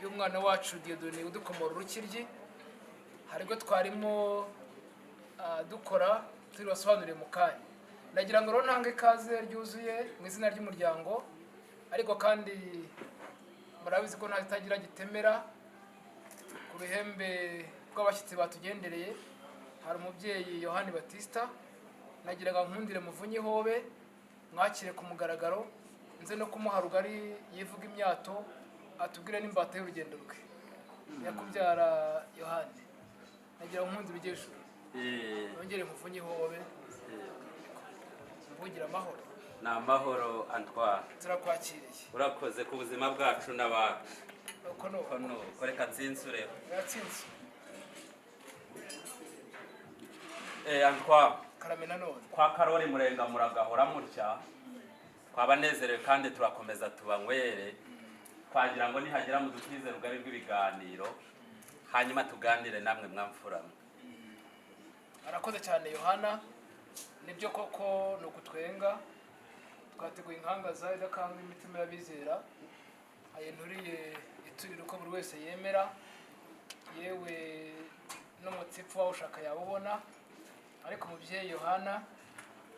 Speaker 13: y'umwana wacu Dieudonné udukomora urukiryi. Hari ubwo twarimo dukora turi basobanurire mu kanya. Nagira ngo rero ntange ikaze ryuzuye mu izina ry'umuryango, ariko kandi murabizi ko nta itagira gitemera. Ku ruhembe rw'abashyitsi batugendereye hari umubyeyi Yohani Batista. Nagira ngo nkundire muvunye ihobe mwakire ku mugaragaro, nze no kumuha rugari yivuga imyato, atubwire n'imbata y'urugendo rwe. Yakubyara Yohani, nagira ngo nkundire ujye ijuru, nongere muvunye ihobe, mvugire amahoro.
Speaker 14: Ni amahoro Antoine.
Speaker 13: Turakwakiriye.
Speaker 14: Urakoze ku buzima bwacu n'abacu.
Speaker 13: Uko ni uko.
Speaker 14: Nuko reka nsinsureho.
Speaker 13: Uratsinze.
Speaker 14: Antoine.
Speaker 13: Karame nanone.
Speaker 14: Kwa Karori Murenga muragahora mutya, twabanezerewe kandi turakomeza tubanywere, twagira ngo nihagera mudutize rugari rw'ibiganiro, hanyuma tuganire namwe mwamfurama.
Speaker 13: Arakoze cyane Yohana, nibyo koko ni ukutwenga. Twateguye inkangaza idakanga imitima y'abizera, ayinturiye iturira uko buri wese yemera, yewe n'umutsipfu wawushaka yawubona. Ariko umubyeyi Yohana,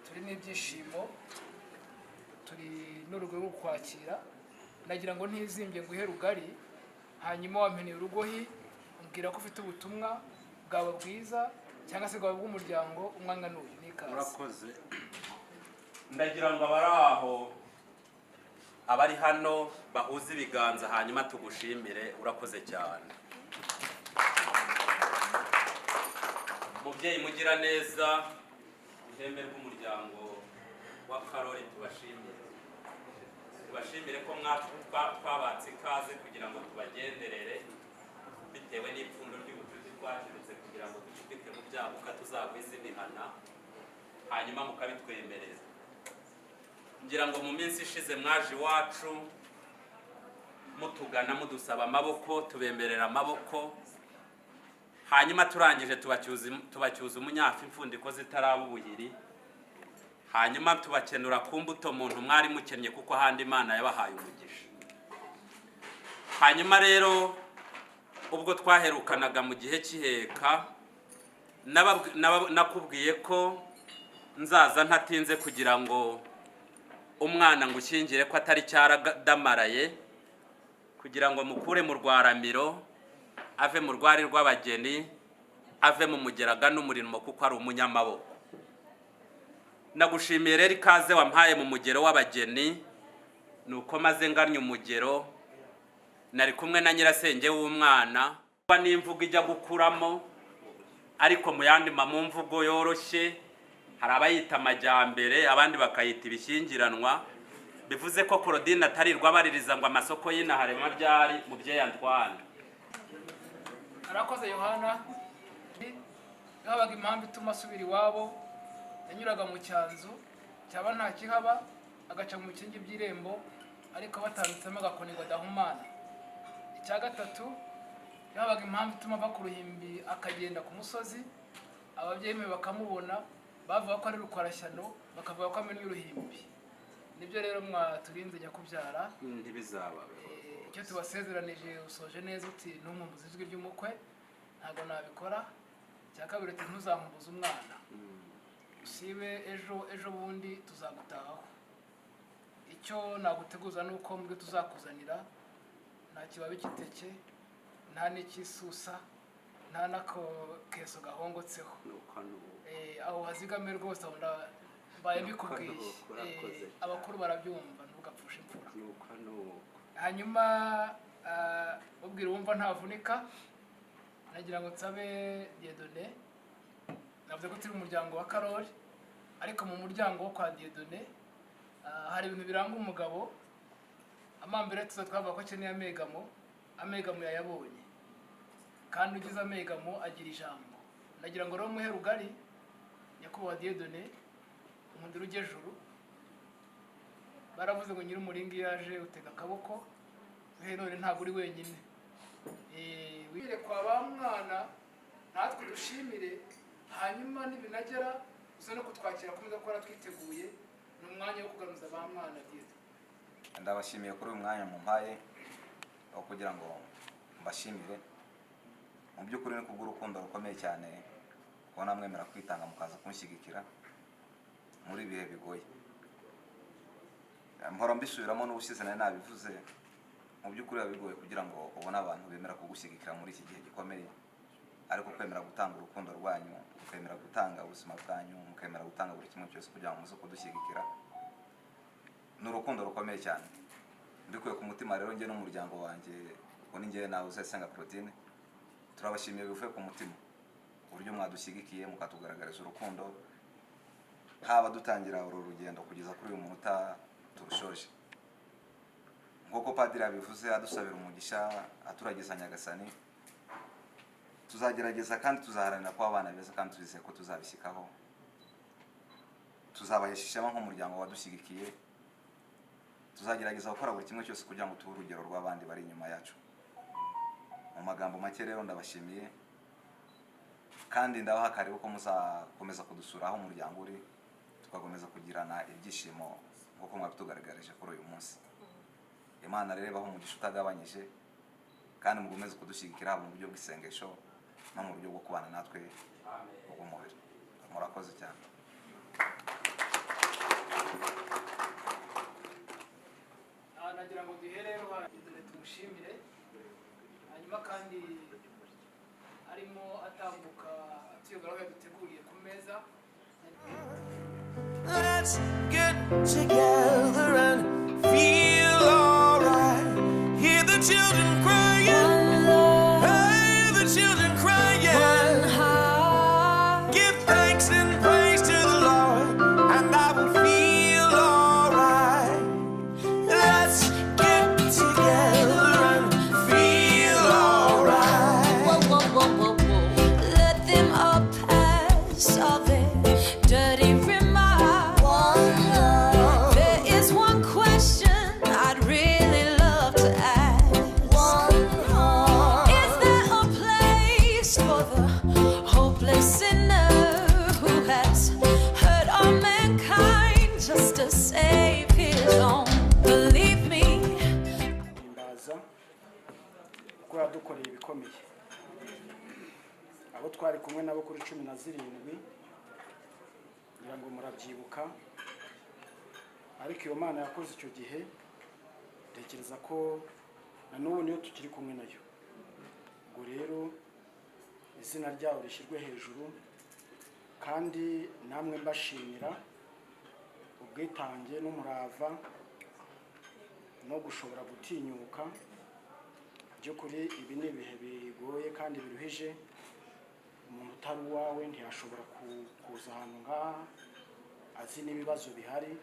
Speaker 13: turi n'ibyishimo, turi n'urugo rwo kwakira. Nagira ngo ntizimbye nguhe rugari, hanyuma wampeneye urugohi umbwira ko ufite ubutumwa bwaba bwiza cyangwa se bwaba bw'umuryango. Umwanya n'uyu n'ikaze.
Speaker 14: Murakoze. Ndagira ngo abari aho, abari hano bahuze ibiganza, hanyuma tugushimire. Urakoze cyane, mubyeyi mugira neza. Ihembe rw'umuryango wa Karori, tubashimire, tubashimire ko twabatse ikaze kugira ngo tubagenderere bitewe n'ipfundo ry'ubucuti twashiritse kugira ngo ducudike mu byabuka tuzagwize imihana, hanyuma mukabitwemerera. Ngira ngo mu minsi ishize mwaje iwacu mutugana, mudusaba amaboko, tubemerera amaboko, hanyuma turangije tubacyuza umunyafu imfundiko zitaraba ubuhiri, hanyuma tubakenura ku mbuto muntu mwari mukennye, kuko ahandi Imana yabahaye umugisha. Hanyuma rero ubwo twaherukanaga mu gihe cy'iheka, nakubwiye ko nzaza ntatinze kugira ngo umwana ngushyingire ko atari cyaradamaraye, kugira ngo mukure mu rwaramiro, ave mu rwari rw'abageni, ave mu mugeraga n'umurimo, kuko ari umunyamaboko. Nagushimiye rero ikaze wampaye mu mugero w'abageni. Nuko maze ngannye umugero, nari kumwe na nyirasenge w'umwana, n'imvugo ijya gukuramo, ariko mu yandi mu mvugo yoroshye hari abayita amajyambere, abandi bakayita ibishyingiranwa. Bivuze ko Claudine atarirwa abaririza ngo amasoko y'inaharema ryari. Mubyeyi Antoine.
Speaker 13: Arakoze Yohana. Habaga impamvu ituma asubira iwabo, yanyuraga mu cyanzu, cyaba nta kihaba agaca mu bikingi by'irembo, ariko batanditsemo agakoni ngo adahumana. Icya gatatu, habaga impamvu ituma ava ku ruhimbi akagenda ku musozi, ababyeyi be bakamubona, bavuga ko ari rukwarashyano, bakavuga ko amennye uruhimbi. Nibyo rero mwaturinze nyakubyara.
Speaker 14: Ntibizaba.
Speaker 13: Icyo tubasezeranije usoje neza uti ntunkumbuze ijwi ry'umukwe, ntabwo nabikora. Icya kabiri uti ntuzankumbuze umwana, usibe ejo ejo bundi tuzagutahaho. Icyo naguteguza ni uko mubyo tuzakuzanira nta kibabi cy'iteke, nta n'ikisusa, nta n'ako keso gahongotseho. Aho hazigame rwose, aho mbaye mbikubwiye. Abakuru barabyumva, ntugapfushe imfura. Hanyuma ubwira wumva ntavunika. Nagira ngo nsabe Dieudonné, navuze ko turi umuryango wa Karori, ariko mu muryango wo kwa Dieudonné hari ibintu biranga umugabo. Amambere tuza twavuga ko akeneye amegamo, amegamo yayabonye, kandi ugize amegamo agira ijambo. Nagira ngo rero muhe rugari nyakubahwa Dieudonné, umundira ujye juru. Baravuze ngo nyir'umuringa iyo yaje utega akaboko, none ntabwo uri wenyine. Wire kwa ba mwana natwe dushimire, hanyuma nibinagera uze no kutwakira kumeza ko twiteguye. Ni umwanya wo kugaruza ba mwana byiza.
Speaker 1: Ndabashimiye kuri uyu mwanya mumpaye wo kugira ngo mbashimire. Mu by'ukuri ni kubw'urukundo rukomeye cyane kubona mwemera kwitanga mukaza kunshyigikira muri ibihe bigoye. Mpora mbisubiramo n'ubushize nari nabivuze, mu by'ukuri biba bigoye kugira ngo ubone abantu bemera kugushyigikira muri iki gihe gikomeye, ariko kwemera gutanga urukundo rwanyu, mukemera gutanga ubuzima bwanyu, mukemera gutanga buri kimwe cyose kugira ngo muze kudushyigikira, ni urukundo rukomeye cyane. Mbikuye ku mutima rero njye n'umuryango wanjye, ubwo ni njye nawe Uzayisenga Claudine, turabashimiye bivuye ku mutima uburyo mwadushyigikiye mukatugaragariza urukundo, haba dutangira uru rugendo kugeza kuri uyu munota turushoje. Nk'uko padiri yabivuze adusabira umugisha, aturagiza Nyagasani, tuzagerageza kandi tuzaharanira kuba abana beza, kandi tuzizeye ko tuzabishyikaho. Tuzabahesha ishema nk'umuryango wadushyigikiye, tuzagerageza gukora buri kimwe cyose kugira ngo tube urugero rw'abandi bari inyuma yacu. Mu magambo make rero ndabashimiye, kandi ndabaha karibu ko muzakomeza kudusura aho umuryango uri, tugakomeza kugirana ibyishimo Nk'uko mwabitugaragarije kuri uyu munsi, Imana rero ibahe umugisha utagabanyije, kandi mukomeze kudushyigikira haba mu buryo bw'isengesho no mu buryo bwo kubana natwe bw'umubiri. Murakoze cyane.
Speaker 13: Nagira ngo duhere rero tumushimire, hanyuma kandi arimo atambuka atuyobora aho yaduteguriye ku meza.
Speaker 2: Let's get together and feel alright. Hear the children crying. Hey, the children crying. Give thanks and praise to the Lord, and I will feel alright. Let's get together and feel alright.
Speaker 7: Whoa, whoa, whoa, whoa, whoa. Let them all pass all their dirty remarks. There is one question I'd really love to ask. Is there a place for the hopeless sinner who has hurt all mankind just to save his own? Believe me.
Speaker 8: Himbaza kuko yadukoreye ibikomeye. Abo twari kumwe nabo kuri 17, ngira ngo murabyibuka. Ariko iyo Mana yakoze icyo gihe, ntekereza ko na n'ubu niyo tukiri kumwe nayo. Ubwo rero izina ryawo rishyirwe hejuru, kandi namwe mbashimira ubwitange n'umurava no gushobora gutinyuka. By'ukuri ibi ni ibihe bigoye kandi biruhije. Umuntu utari uwawe ntiyashobora kuza ahantu nk'aha azi n'ibibazo bihari.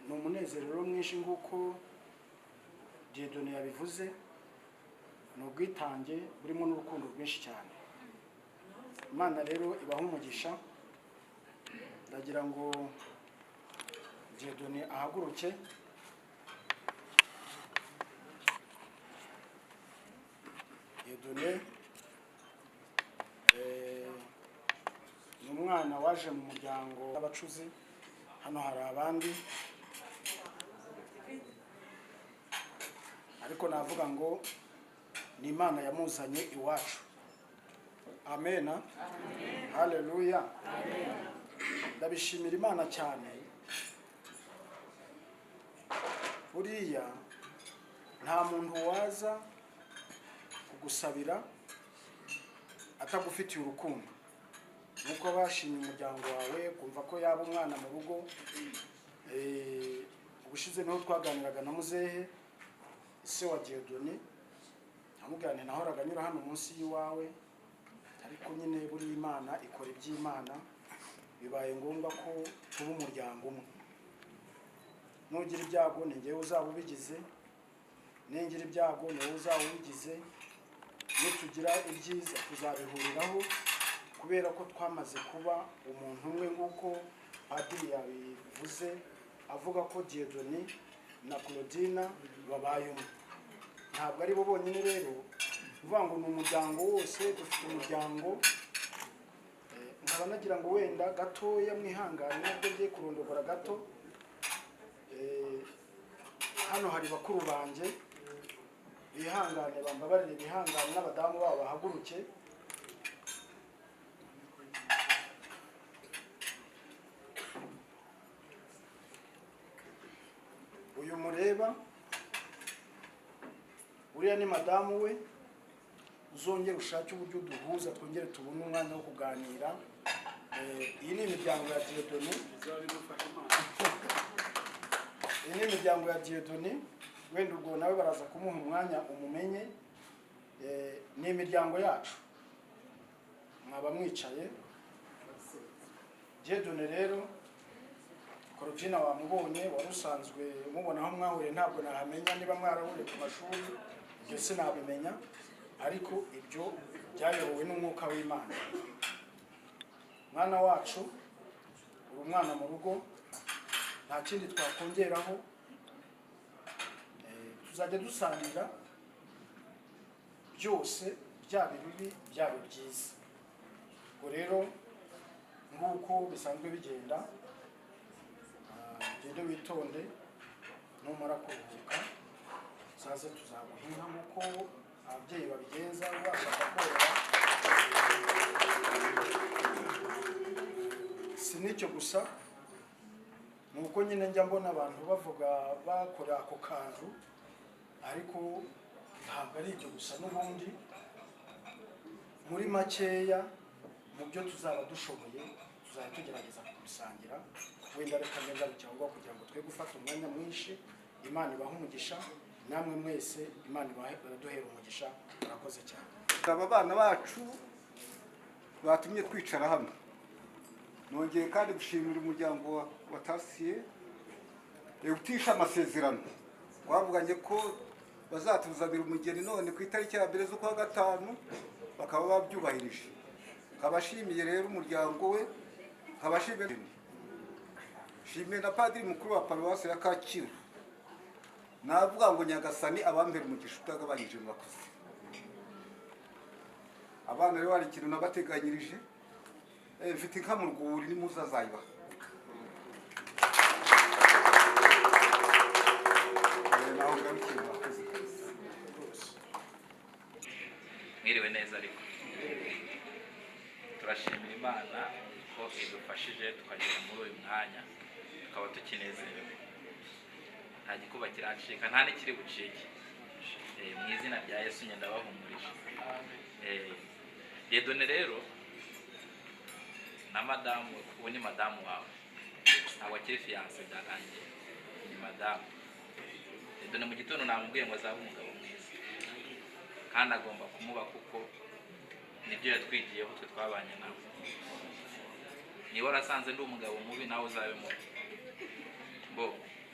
Speaker 8: Ni umunezero rero mwinshi nk'uko Dieudonné yabivuze, ni ubwitange burimo n'urukundo rwinshi cyane. Imana rero ibaha umugisha. Ndagira ngo Dieudonné ahaguruke. Dieudonné ni umwana waje mu muryango w'abacuzi. Hano hari abandi, ariko navuga ngo ni Imana yamuzanye iwacu. Amena, haleluya. Ndabishimira Imana cyane. Buriya nta muntu waza kugusabira atagufitiye urukundo, nuko bashimye umuryango wawe, kumva ko yaba umwana mu rugo. Ubushize niho twaganiraga na muzehe ise wa Dieudonné, amubwira nti nahoraga anyura hano munsi y'iwawe, ariko nyine buriya Imana ikora iby'Imana, bibaye ngombwa ko tuba umuryango umwe. Nugira ibyago ni njyewe uzaba ubigize, ningira ibyago ni wowe uzaba ubigize, nitugira ibyiza tuzabihuriraho, kubera ko twamaze kuba umuntu umwe nk'uko padiri yabivuze, avuga ko Dieudonné na Claudine babaye umwe. Ntabwo ari bo bonyine rero, uvuga ngo ni umuryango wose, dufite umuryango. Nkaba nagira ngo wenda gatoya mwihangane, nubwo ngiye kurondogora gato. Hano hari bakuru banjye, bihangane, bambabarire, bihangane, n'abadamu babo bahaguruke. Uyu mureba uriya ni madamu we. Uzongere ushake uburyo duhuza, twongere tubone umwanya wo kuganira. Iyi ni imiryango ya Dieudonné, iyi ni imiryango ya Dieudonné. Wenda ubwo nawe baraza kumuha umwanya umumenye. Ni imiryango yacu, mwaba mwicaye. Dieudonné rero, Claudine wamubonye, wari usanzwe mubona aho mwahuriye, ntabwo nahamenya niba mwarahuriye ku mashuri, ibyo sinabimenya, ariko ibyo byayobowe n'umwuka w'Imana. Mwana wacu, uri umwana mu rugo, nta kindi twakongeraho. Tuzajya dusangira byose, byaba ibibi byaba byiza. Ubwo rero nk'uko bisanzwe bigenda,
Speaker 15: Ugende witonde, numara kuruhuka uzaze tuzaguha inka nk'uko ababyeyi babigenza ubasha korora. Si n'icyo gusa, ni uko nyine njya mbona abantu bavuga bakora ako kantu, ariko ntabwo ari ibyo gusa. N'ubundi muri makeya mu byo tuzaba dushoboye tuzajya tugerageza kubisangira. Wenda reka ngarukira aho ngaho kugira ngo twe gufata umwanya mwinshi. Imana ibahe umugisha, namwe mwese Imana ibaduhere umugisha. Murakoze cyane.
Speaker 16: Aba bana bacu batumye twicara hano. Nongeye kandi gushimira umuryango wa Tasiye utisha amasezerano. Twavuganye ko bazatuzanira umugeni none ku itariki ya 1 z'ukwa 5, bakaba babyubahirije. Nkabashimiye rero umuryango we, nkabashimiye shimiye na padiri mukuru wa paruwasi ya Kacyiru. Navuga ngo Nyagasani abambere umugisha utagabanyije. Murakoze. Abana rero hari ikintu nabateganyirije, mfite inka mu rwuri, nimuza azayibaha. Naho ngarukiye, murakoze.
Speaker 17: Mwiriwe neza. Ariko turashimira Imana ko idufashije tukagera muri uyu mwanya, tukaba tukinezerewe, nta gikuba kiracika, nta n'ikiri bucike. Mu izina rya Yesu ngenda bahumurije. Dieudonné rero na madamu, ubu ni madamu wawe, ntabwo akiri fiancé, byarangiye, ni madamu. Dieudonné mu gitondo namubwiye ngo azabe umugabo mwiza, kandi agomba kumuba kuko nibyo yatwigiyeho twe twabanye nawe. Niba warasanze ndi umugabo mubi, nawe uzabe mubi. Bo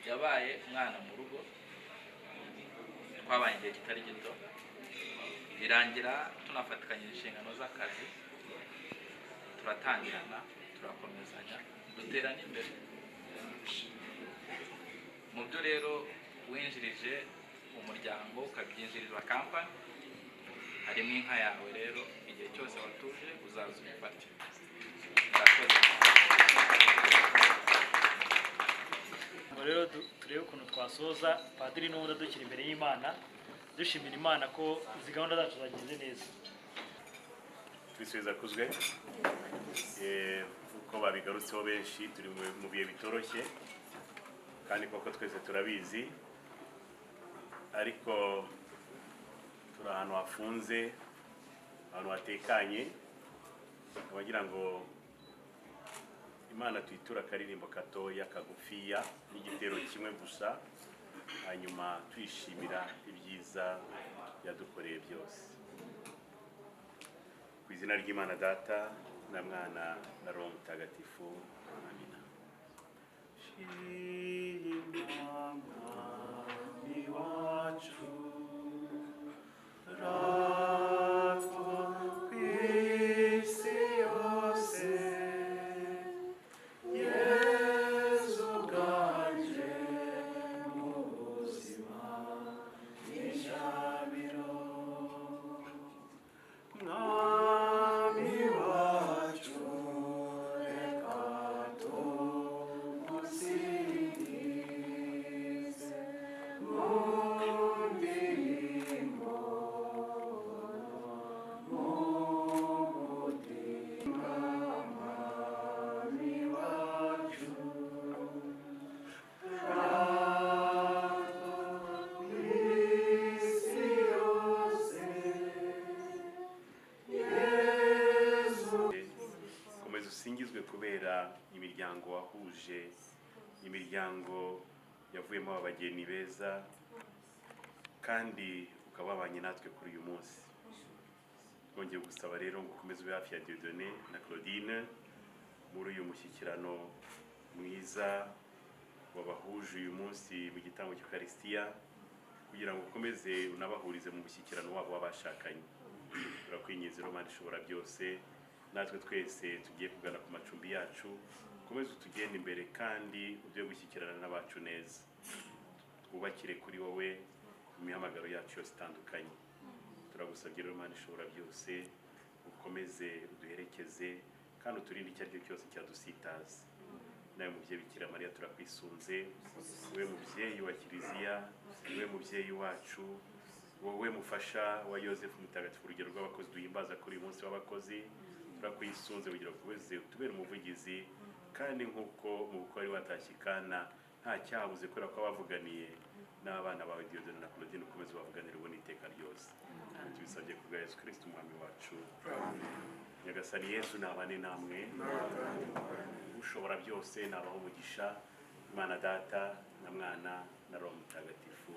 Speaker 17: yabaye umwana mu rugo, twabanye igihe kitari gito, birangira tunafatikanya inshingano z'akazi, turatangirana, turakomezanya, dutera n'imbere mu byo. Rero winjirije umuryango, ukabyinjiriza kampani, harimo inka yawe. Rero igihe cyose watuje uzaza uyifate. Murakoze.
Speaker 18: Ngo rero turebe ukuntu twasoza, padiri n'ubundi dukiri imbere y'Imana, dushimira Imana ko izi gahunda zacu zagenze neza.
Speaker 9: Kristo akuzwe. Uko babigarutseho benshi, turi mu bihe bitoroshye kandi koko twese turabizi, ariko turi ahantu hafunze, ahantu hatekanye. Abagira ngo Imana tuyiture akaririmbo gatoya kagufiya n'igitero kimwe gusa, hanyuma tuyishimira ibyiza yadukoreye byose. Ku izina ry'Imana Data na Mwana na Roho Mutagatifu, amina.
Speaker 19: Shima Mwami wacu, ratwa kw'isi yose, Yezu uganje mu buzima n'ijabiro. Mwami wacu, reka tugusingize mu ndirimbo, mu mutima. Mwami wacu, ratwa kw'isi yose, Yezu.
Speaker 9: Komeza usingizwe kubera imiryango wahuje, imiryango yavuyemo abageni beza, kandi ukaba wabanye natwe kuri uyu munsi. Twongeye gusaba rero ngo ukomeze ube hafi ya Dieudonné na Claudine muri uyu mushyikirano mwiza wabahuje uyu munsi mu gitambo cy'Ukarisitiya, kugira ngo ukomeze unabahurize mu mushyikirano wabo w'abashakanye. Turakwinginze rero Mana ishobora byose, natwe twese tugiye kugana ku macumbi yacu, ukomeze utugende imbere kandi uduhe gushyikirana n'abacu neza, twubakire kuri wowe imihamagaro yacu yose itandukanye. Turagusabye rero Mana ishobora byose, ukomeze uduherekeze kandi uturinde icyo ari cyo cyose cyadusitaza. Nawe mubyeyi Bikira Mariya turakwisunze, wowe mubyeyi wa Kiliziya, wowe mubyeyi wacu, wowe mufasha wa Yosefu Mutagatifu, urugero rw'abakozi duhimbaza kuri uyu munsi w'abakozi, turakwisunze kugira ngo ukomeze utubere umuvugizi, kandi nk'uko mu bukwe wari watashye i Kana nta cyabuze kubera ko wabavuganiye n'abana bawe Dieudonné na Claudine, ukomeze ubavuganire ubu n'iteka ryose. Tubisabye ku bwa Yesu Kristo umwami wacu. Nyagasani Yesu nabane namwe, ushobora byose nabaho umugisha, Imana Data na Mwana na Roho Mutagatifu.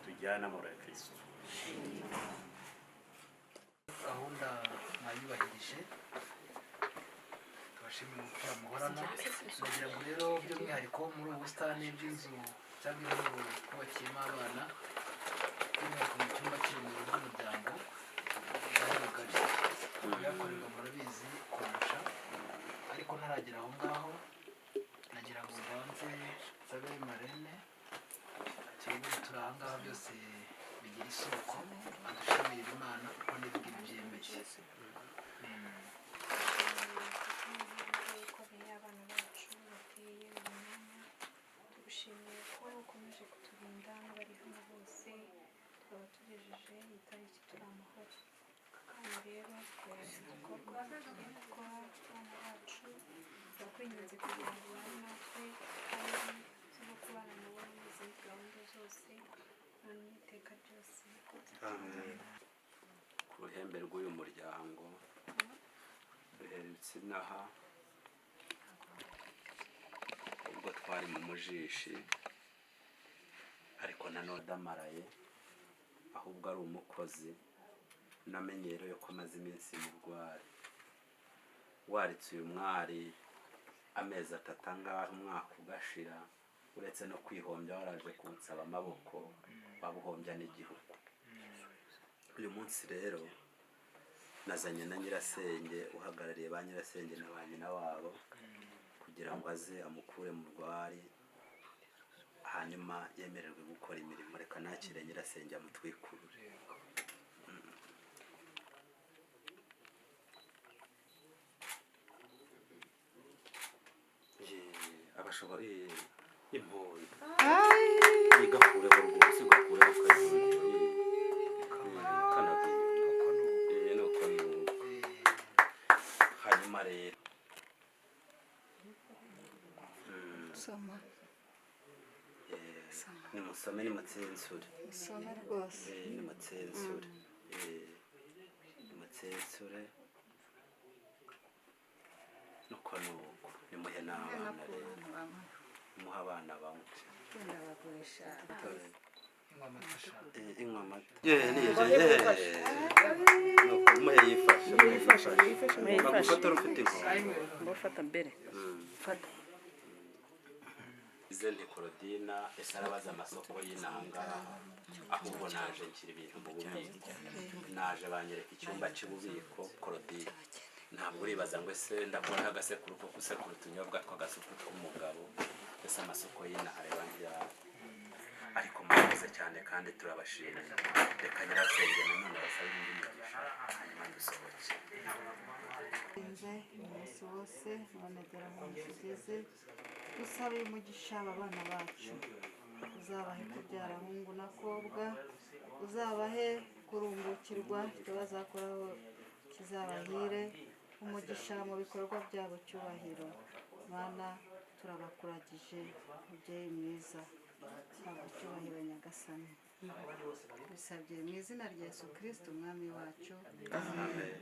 Speaker 9: Tujyane amahoro ya Kristo.
Speaker 13: Gahunda mwayubahirije, tubashimira umupira muhorana. Ndagira ngo rero by'umwihariko muri ubu busitani bw'inzu cyangwa inzu twubakiyemo abana, by'umwihariko mu cyumba cy'iremero ry'umuryango ari rugari, ibihakorerwa murabizi kurusha, ariko ntaragera aho ngaho nagira ngo mbanze nsabe marene turebe turi aha ngaha byose bigira isoko, adushimire Imana kuko n'ibyo byemeye.
Speaker 3: Ukomeye abana bacu bateye uyu mwanya, tugushimiye ko ukomeje kuturinda n'abari hano bose, tukaba tugejeje iyi tariki turi amahoro. Hano rero twese igikorwa tugiye gukora abana bacu, turakwinginze kugira ngo ubane natwe kandi uze no kubana nabo muri izindi gahunda zose none n'iteka ryose.
Speaker 14: Ku ruhembe rw'uyu muryango ruherutse inaha ubwo twari mu mujishi, ariko nanone adamaraye ahubwo ari umukozi namenyereye ko amaze iminsi mu rwari waritse uyu mwari amezi atatu angahe umwaka ugashira, uretse no kwihombya waraje kunsaba amaboko wabuhombya n'igihugu. Uyu munsi rero nazanye na nyirasenge uhagarariye ba nyirasenge na ba nyina wabo kugira ngo aze amukure mu rwari, hanyuma yemererwe gukora imirimo. Reka nakire nyirasenge amutwikurure. Abashobora impundu igakureho rwose, ugakureho kanagiye nuko nuko. Hanyuma rero
Speaker 4: Soma.
Speaker 14: Nimusome nimutsensure.
Speaker 4: Usome rwose.
Speaker 14: Nimutsensure, nimutsensure nuko nuko. Nimuhe n'abana rero, muhe abana banywe.
Speaker 4: Wenda bagurisha.
Speaker 14: Inywa amata. Nuko muhe yifashe, muhe yifashe. Bagufotora ufite inkoni.
Speaker 5: Mbafata mbere. Fata.
Speaker 14: Ize nti Korodina ese arabaza amasoko y'inanga, ahubwo naje nshyira ibintu mu bubiko, naje banyereka icyumba cy'ububiko. Korodina ntabwo uribaza ngo ese ndakora agasekuru ko gusekura utunyobwa tw'agasuku tw'umugabo, ese amasoko y'inaha areba ntiyawe. Ariko murakoze cyane kandi turabashimira. Reka nyirasenge nanone basabe indi migisha hanyuma dusohoke.
Speaker 4: Nze umunsi wose none dore aho tugeze, dusabe umugisha aba bana bacu, uzabahe kubyara hungu n'akobwa, uzabahe kurumbukirwa, icyo bazakoraho kizabahire, umugisha mu bikorwa byabo cyubahiro. Mana turabakuragije mubyeyi mwiza, habwa icyubahiro Nyagasani. Bisabye mu izina rya Yesu Kristo umwami wacu.
Speaker 14: Amen.